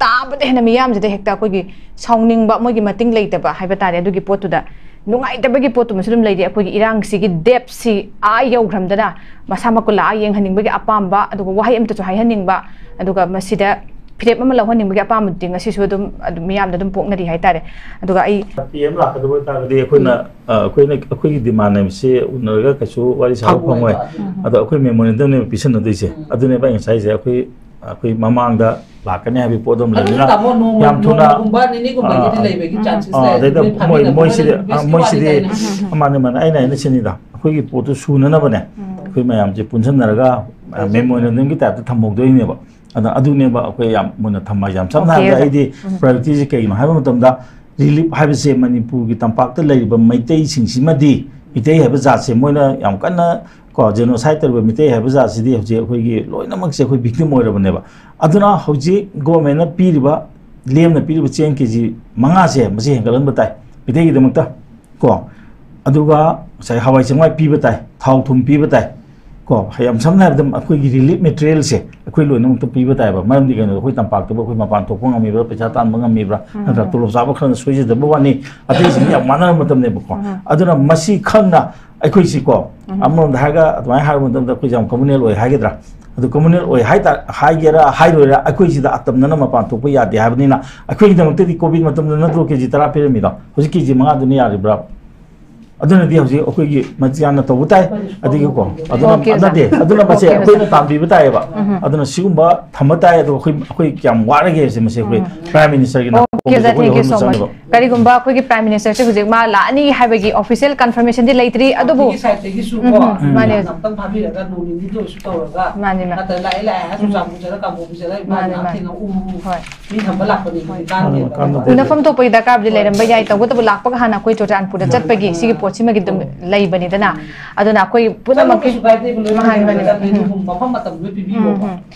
ꯇꯥꯕꯗ ꯍꯦꯟꯅ ꯃꯤꯌꯥꯝꯁꯤꯗ ꯍꯦꯛꯇ ꯑꯩꯈꯣꯏꯒꯤ ꯁꯥꯎꯅꯤꯡꯕ, ꯃꯣꯏꯒꯤ ꯃꯇꯤꯡ ꯂꯩꯇꯕ ꯍꯥꯏꯕ ꯇꯥꯔꯦ, ꯑꯗꯨꯒꯤ ꯄꯣꯠꯇꯨꯗ ꯅꯨꯡꯉꯥꯏꯇꯕꯒꯤ ꯄꯣꯠꯇꯨꯃꯁꯨ ꯑꯗꯨꯝ ꯂꯩꯔꯤ꯫ ꯑꯩꯈꯣꯏꯒꯤ ꯏꯔꯥꯡꯁꯤꯒꯤ ꯗꯦꯞꯁꯤ ꯑꯥ ꯌꯧꯈ꯭ꯔꯝꯗꯅ ꯃꯁꯥꯃꯛꯄꯨ ꯂꯥꯛꯑ ꯌꯦꯡꯍꯟꯅꯤꯡꯕꯒꯤ ꯑꯄꯥꯝꯕ, ꯑꯗꯨꯒ ꯋꯥꯍꯩ ꯑꯃꯇꯁꯨ ꯍꯥꯏꯍꯟꯅꯤꯡꯕ, ꯑꯗꯨꯒ ꯃꯁꯤꯗ ꯐꯤꯔꯦꯞ ꯑꯃ ꯂꯧꯍꯟꯅꯤꯡꯕꯒꯤ ꯑꯄꯥꯝꯕꯗꯨꯗꯤ ꯉꯁꯤꯁꯨ ꯑꯗꯨꯝ, ꯑꯗꯨꯝ ꯃꯤꯌꯥꯝꯗ ꯑꯗꯨꯝ ꯄꯣꯛꯅꯔꯤ ꯍꯥꯏꯇꯥꯔꯦ꯫ ꯑꯗꯨꯒ ꯑꯩ ꯄꯤ ꯑꯦꯝ ꯂꯥꯛꯀꯗꯕ ꯑꯣꯏꯇꯥꯔꯒꯗꯤ ꯑꯩꯈꯣꯏꯅ, ꯑ, ꯑꯩꯈꯣꯏꯅ, ꯑꯩꯈꯣꯏꯒꯤ ꯗꯤꯃꯥꯟ ꯍꯥꯏꯕꯁꯤ ꯎꯅꯔꯒ ꯀꯩꯁꯨ ꯋꯥꯔꯤ ꯁꯥꯕ ꯐꯪꯉꯣꯏ꯫ ꯐꯪꯉꯣꯏꯕ꯫ ꯎꯝ꯫ ꯑꯗꯣ ꯑꯩꯈꯣꯏ ꯃꯦꯃꯣꯔꯦꯟꯗꯝꯅꯦꯕ ꯄꯤꯁꯟꯅꯗꯣꯏꯁꯦ꯫ ꯎꯝ꯫ ꯑꯗꯨꯅꯦꯕ ꯑꯩ ꯉꯁꯥꯏꯁꯦ, ꯑꯩꯈꯣꯏ, ꯑꯩꯈꯣꯏ ꯃꯃꯥꯡꯗ ꯂꯥꯛꯀꯅꯤ ꯍꯥꯏꯕꯒꯤ ꯄꯣꯠ ꯑꯃ ꯑꯗꯨꯅ ꯂꯩꯕꯅꯤꯅ ꯇꯥꯃꯣ, ꯅꯣꯡꯃ, ꯌꯥꯝ ꯊꯨꯅ, ꯅꯣꯡꯃꯒꯨꯝꯕ ꯅꯤꯅꯤꯒꯨꯝꯕꯒꯤꯗꯤ ꯑꯥ, ꯂꯩꯕꯒꯤ ꯎꯝ꯫ ꯆꯥꯟꯁꯦꯁ ꯑꯥ, ꯂꯩ꯫ ꯑꯗꯩꯗ ꯑꯗꯨꯗꯤ ꯃꯣꯏ, ꯐꯥꯃꯤꯟꯅꯕ ꯃꯣꯏꯁꯤꯗꯤ, ꯑꯣꯏꯅ ꯑꯥ, ꯃꯣꯏꯁꯤꯗꯤ, ꯋꯥꯔꯤ ꯇꯥꯏꯅ꯫ ꯎꯝ꯫ ꯃꯥꯅꯦ, ꯃꯥꯅꯦ, ꯑꯩꯅ, ꯑꯩꯅ ꯁꯤꯅꯤꯗ, ꯑꯩꯈꯣꯏꯒꯤ ꯄꯣꯠꯇꯨ ꯁꯨꯅꯅꯕꯅꯦ, ꯎꯝ꯫ ꯑꯩꯈꯣꯏ ꯃꯌꯥꯝꯁꯦ ꯄꯨꯟꯁꯤꯟꯅꯔꯒ, ꯑ, ꯃꯦꯃꯣꯔꯦꯟꯗꯝꯒꯤ ꯇꯥꯏꯞꯇ ꯊꯝꯍꯧꯗꯣꯏꯅꯦꯕ꯫ ꯑꯗ ꯑꯗꯨꯅꯦꯕ ꯑꯩꯈꯣꯏ ꯌꯥꯝ ꯃꯨꯟꯅ ꯊꯝꯕ ꯍꯥꯏꯁꯦ꯫ ꯌꯥꯝ ꯁꯝꯅ ꯍꯥꯏꯔꯕꯗ ꯑꯩꯗꯤ ꯄ꯭ꯔꯥꯏꯌꯣꯔꯤꯇꯤꯁꯦ ꯀꯩꯒꯤꯅꯣ ꯍꯥꯏꯕ ꯃꯇꯝꯗ, ꯔꯤꯂꯤꯞ ꯍꯥꯏꯕꯁꯦ ꯃꯅꯤꯄꯨꯔꯒꯤ ꯇꯝꯄꯥꯛꯇ ꯂꯩꯔꯤꯕ ꯃꯩꯇꯩꯁꯤꯡꯁꯤꯃꯗꯤ, ꯃꯩꯇꯩ ꯍꯥꯏꯕ ꯖꯥꯠꯁꯦ ꯃꯣꯏꯅ ꯌꯥꯝ ꯀꯟꯅ ꯀꯣ ꯖꯦꯅꯣꯁꯥꯏꯠ ꯇꯧꯔꯤꯕ ꯃꯤꯇꯩ ꯍꯥꯏꯕ ꯖꯥꯠꯁꯤꯗꯤ ꯍꯧꯖꯤꯛ ꯑꯩꯈꯣꯏꯒꯤ ꯂꯣꯏꯅꯃꯛꯁꯦ ꯑꯩꯈꯣꯏ ꯚꯤꯛꯇꯤꯝ ꯑꯣꯏꯔꯕꯅꯦꯕ꯫ ꯑꯗꯨꯅ ꯍꯧꯖꯤꯛ ꯒꯣꯔꯃꯦꯟꯅ ꯄꯤꯔꯤꯕ, ꯂꯦꯝꯅ ꯄꯤꯔꯤꯕ ꯆꯦꯡ ꯀꯦ ꯖꯤ ꯃꯉꯥꯁꯦ ꯃꯁꯤ ꯍꯦꯟꯒꯠꯍꯟꯕ ꯇꯥꯏ ꯃꯤꯇꯩꯒꯤꯗꯃꯛꯇ ꯀꯣ꯫ ꯑꯗꯨꯒ ꯉꯁꯥꯏ ꯍꯋꯥꯏ ꯆꯦꯡꯋꯥꯏ ꯄꯤꯕ ꯇꯥꯏ, ꯊꯥꯎ ꯊꯨꯝ ꯄꯤꯕ ꯇꯥꯏ ꯀꯣ꯫ ꯌꯥꯝ ꯁꯝꯅ ꯍꯥꯏꯔꯕꯗ ꯑꯩꯈꯣꯏꯒꯤ ꯔꯤꯂꯤꯞ ꯃꯦꯇꯔꯤꯌꯦꯜꯁꯦ ꯑꯩꯈꯣꯏ ꯂꯣꯏꯅꯃꯛꯇ ꯄꯤꯕ ꯇꯥꯏꯕ꯫ ꯃꯔꯝꯗꯤ ꯀꯩꯅꯣ, ꯑꯩꯈꯣꯏ ꯇꯝꯄꯥꯛꯇꯕꯨ ꯑꯩꯈꯣꯏ ꯃꯄꯥꯟ ꯊꯣꯛꯄ ꯉꯝꯃꯤꯕ꯭ꯔꯥ, ꯄꯩꯁꯥ ꯇꯥꯟꯕ ꯉꯝꯃꯤꯕ꯭ꯔꯥ, ꯅꯠꯇ꯭ꯔꯥ? ꯇꯣꯂꯣꯞ ꯆꯥꯕ ꯈꯔꯅ ꯁꯣꯏꯖꯗꯕ ꯋꯥꯅꯤ, ꯑꯇꯩꯁꯤꯡꯗꯤ ꯌꯥꯝ ꯋꯥꯅꯔ ꯃꯇꯝꯅꯦꯕꯀꯣ꯫ ꯑꯗꯨꯅ ꯃꯁꯤ ꯈꯪꯅ ꯑꯩꯈꯣꯏꯁꯤꯀꯣ, ꯑꯃꯔꯣꯝꯗ ꯍꯥꯏꯔꯒ ꯑꯗꯨꯃꯥꯏꯅ ꯍꯥꯏꯕ ꯃꯇꯝꯗ ꯑꯩꯈꯣꯏꯁꯦ ꯌꯥꯝ ꯀꯃꯨꯅꯦꯜ ꯑꯣꯏ ꯍꯥꯏꯒꯗ꯭ꯔꯥ? ꯑꯗꯨ ꯀꯃꯨꯅꯦꯜ ꯑꯣꯏ ꯍꯥꯏꯇꯥ-, ꯍꯥꯏꯒꯦꯔꯥ ꯍꯥꯏꯔꯣꯏꯔꯥ, ꯑꯩꯈꯣꯏꯁꯤꯗ ꯑꯇꯝꯅꯅ ꯃꯄꯥꯟ ꯊꯣꯛꯄ ꯌꯥꯗꯦ ꯍꯥꯏꯕꯅꯤꯅ, ꯑꯩꯈꯣꯏꯒꯤꯗꯃꯛꯇꯗꯤ ꯀꯣꯚꯤꯗ ꯃꯇꯝꯗ ꯅꯠꯇ꯭ꯔꯣ ꯀꯦ ꯖꯤ ꯇꯔꯥ ꯄꯤꯔꯝꯃꯤꯗꯣ? ꯍꯧꯖꯤꯛ ꯀꯦ ꯖꯤ ꯃꯉꯥꯗꯨꯅ ꯌꯥꯔꯤꯕ꯭ꯔꯥ? ꯑꯗꯨꯅꯗꯤ ꯍꯧꯖꯤꯛ ꯑꯩꯈꯣꯏꯒꯤ ꯃꯆꯤꯟ ꯌꯥꯝꯅ ꯇꯧꯕ ꯇꯥꯏ꯫ ꯑꯗꯒꯤꯀꯣ, ꯑꯗꯨꯅ, OK, ꯑꯣꯖꯥ꯫ ꯅꯠꯇꯦ, ꯑꯗꯨꯅ ꯃꯁꯦ OK, ꯑꯩꯈꯣꯏꯅ ꯑꯣꯖꯥ꯫ ꯇꯥꯟꯕꯤꯕ ꯇꯥꯏꯌꯦꯕ꯫ ꯑꯗꯨꯅ ꯁꯤꯒꯨꯝꯕ ꯊꯝꯕ ꯇꯥꯏ꯫ ꯑꯗꯣ ꯑꯩꯈꯣꯏ, ꯑꯩꯈꯣꯏ ꯀꯌꯥꯝ ꯋꯥꯔꯒꯦ ꯍꯥꯏꯕꯁꯦ ꯃꯁꯦ ꯑꯩꯈꯣꯏ Prime Ministerꯒꯤ OK, ꯅꯥꯀꯣꯡꯗꯁꯨ ꯑꯣꯖꯥ, ꯑꯩꯈꯣꯏ thank you ꯌꯧꯍꯟꯕ so much꯫ ꯆꯪꯉꯦꯕ꯫ ꯀꯔꯤꯒꯨꯝꯕ ꯑꯩꯈꯣꯏꯒꯤ Prime Ministerꯁꯦ ꯍꯧꯖꯤꯛ ꯃꯥ ꯂꯥꯛꯑꯅꯤ ꯍꯥꯏꯕꯒꯤ official confirmationꯗꯤ ꯂꯩꯇ꯭ꯔꯤ, ꯑꯗꯨꯕꯨ partyꯒꯤ sideꯇꯒꯤꯁꯨ ꯎꯝ, ꯀꯣ, ꯎꯝ, ꯃꯥꯅꯦ, ꯃꯥꯅ ꯑꯣꯖꯥ꯫ ꯑꯝꯇꯪ ꯐꯥꯕꯤꯔꯒ ꯅꯣꯡ ꯅꯤꯅꯤꯗ ꯑꯣꯏꯔꯁꯨ ꯇꯧꯔꯒ, ꯅꯠꯇ꯭ꯔꯒ ꯂꯥꯛꯑꯦ, ꯂꯥꯛꯑꯦ ꯍꯥꯏꯔ ꯆꯨꯔꯆꯥꯟꯄꯨꯔ ꯆꯠꯂ ꯀꯥꯡꯄꯣꯛꯄꯤ ꯆꯠꯂ ꯏꯝꯐꯥꯜ ꯃꯥꯅꯦ, ꯃꯌꯥꯝ ꯃꯥꯅꯦ꯫ ꯊꯦꯡꯅ ꯎ, ꯎ, ꯎ꯫ ꯍꯣꯏ꯫ ꯃꯤ ꯊꯝꯕ ꯂꯥꯛꯄꯅꯤ ꯍꯧꯖꯤꯛꯀꯥꯟꯗꯤ꯫ ꯎꯅꯐꯝ ꯊꯣꯛꯄꯒꯤ ꯗꯔꯀꯥꯔꯕꯨꯗꯤ ꯂꯩꯔꯝꯕ ꯌꯥꯏ, ꯇꯧꯕꯇꯕꯨ ꯂꯥꯛꯄꯒ ꯍꯥꯟꯅ ꯑꯩꯈꯣꯏ ꯆꯨꯔꯆꯥꯟꯄꯨꯔꯗ ꯆꯠꯄꯒꯤ ꯁꯤꯒꯤ ꯄꯣꯠꯁꯤꯃꯒꯤ ꯑꯗꯨꯝ ꯂꯩꯕꯅꯤꯗꯅ꯫ ꯑꯗꯨꯅ ꯑꯩꯈꯣꯏ ꯄꯨꯝꯅꯃꯛꯀꯤ ꯆꯠꯂꯨꯕꯁꯨ ꯀꯥꯏꯗꯦ, ꯂꯣꯏꯅ ꯃꯥꯅꯤ, ꯃꯥꯅꯤ꯫ ꯂꯩꯔꯒ ꯎꯝ꯫ ꯃꯐꯝ ꯃꯇꯝꯗꯨ ꯄꯤꯕꯤꯌꯣꯕ꯫ ꯎꯝ, ꯎꯝ꯫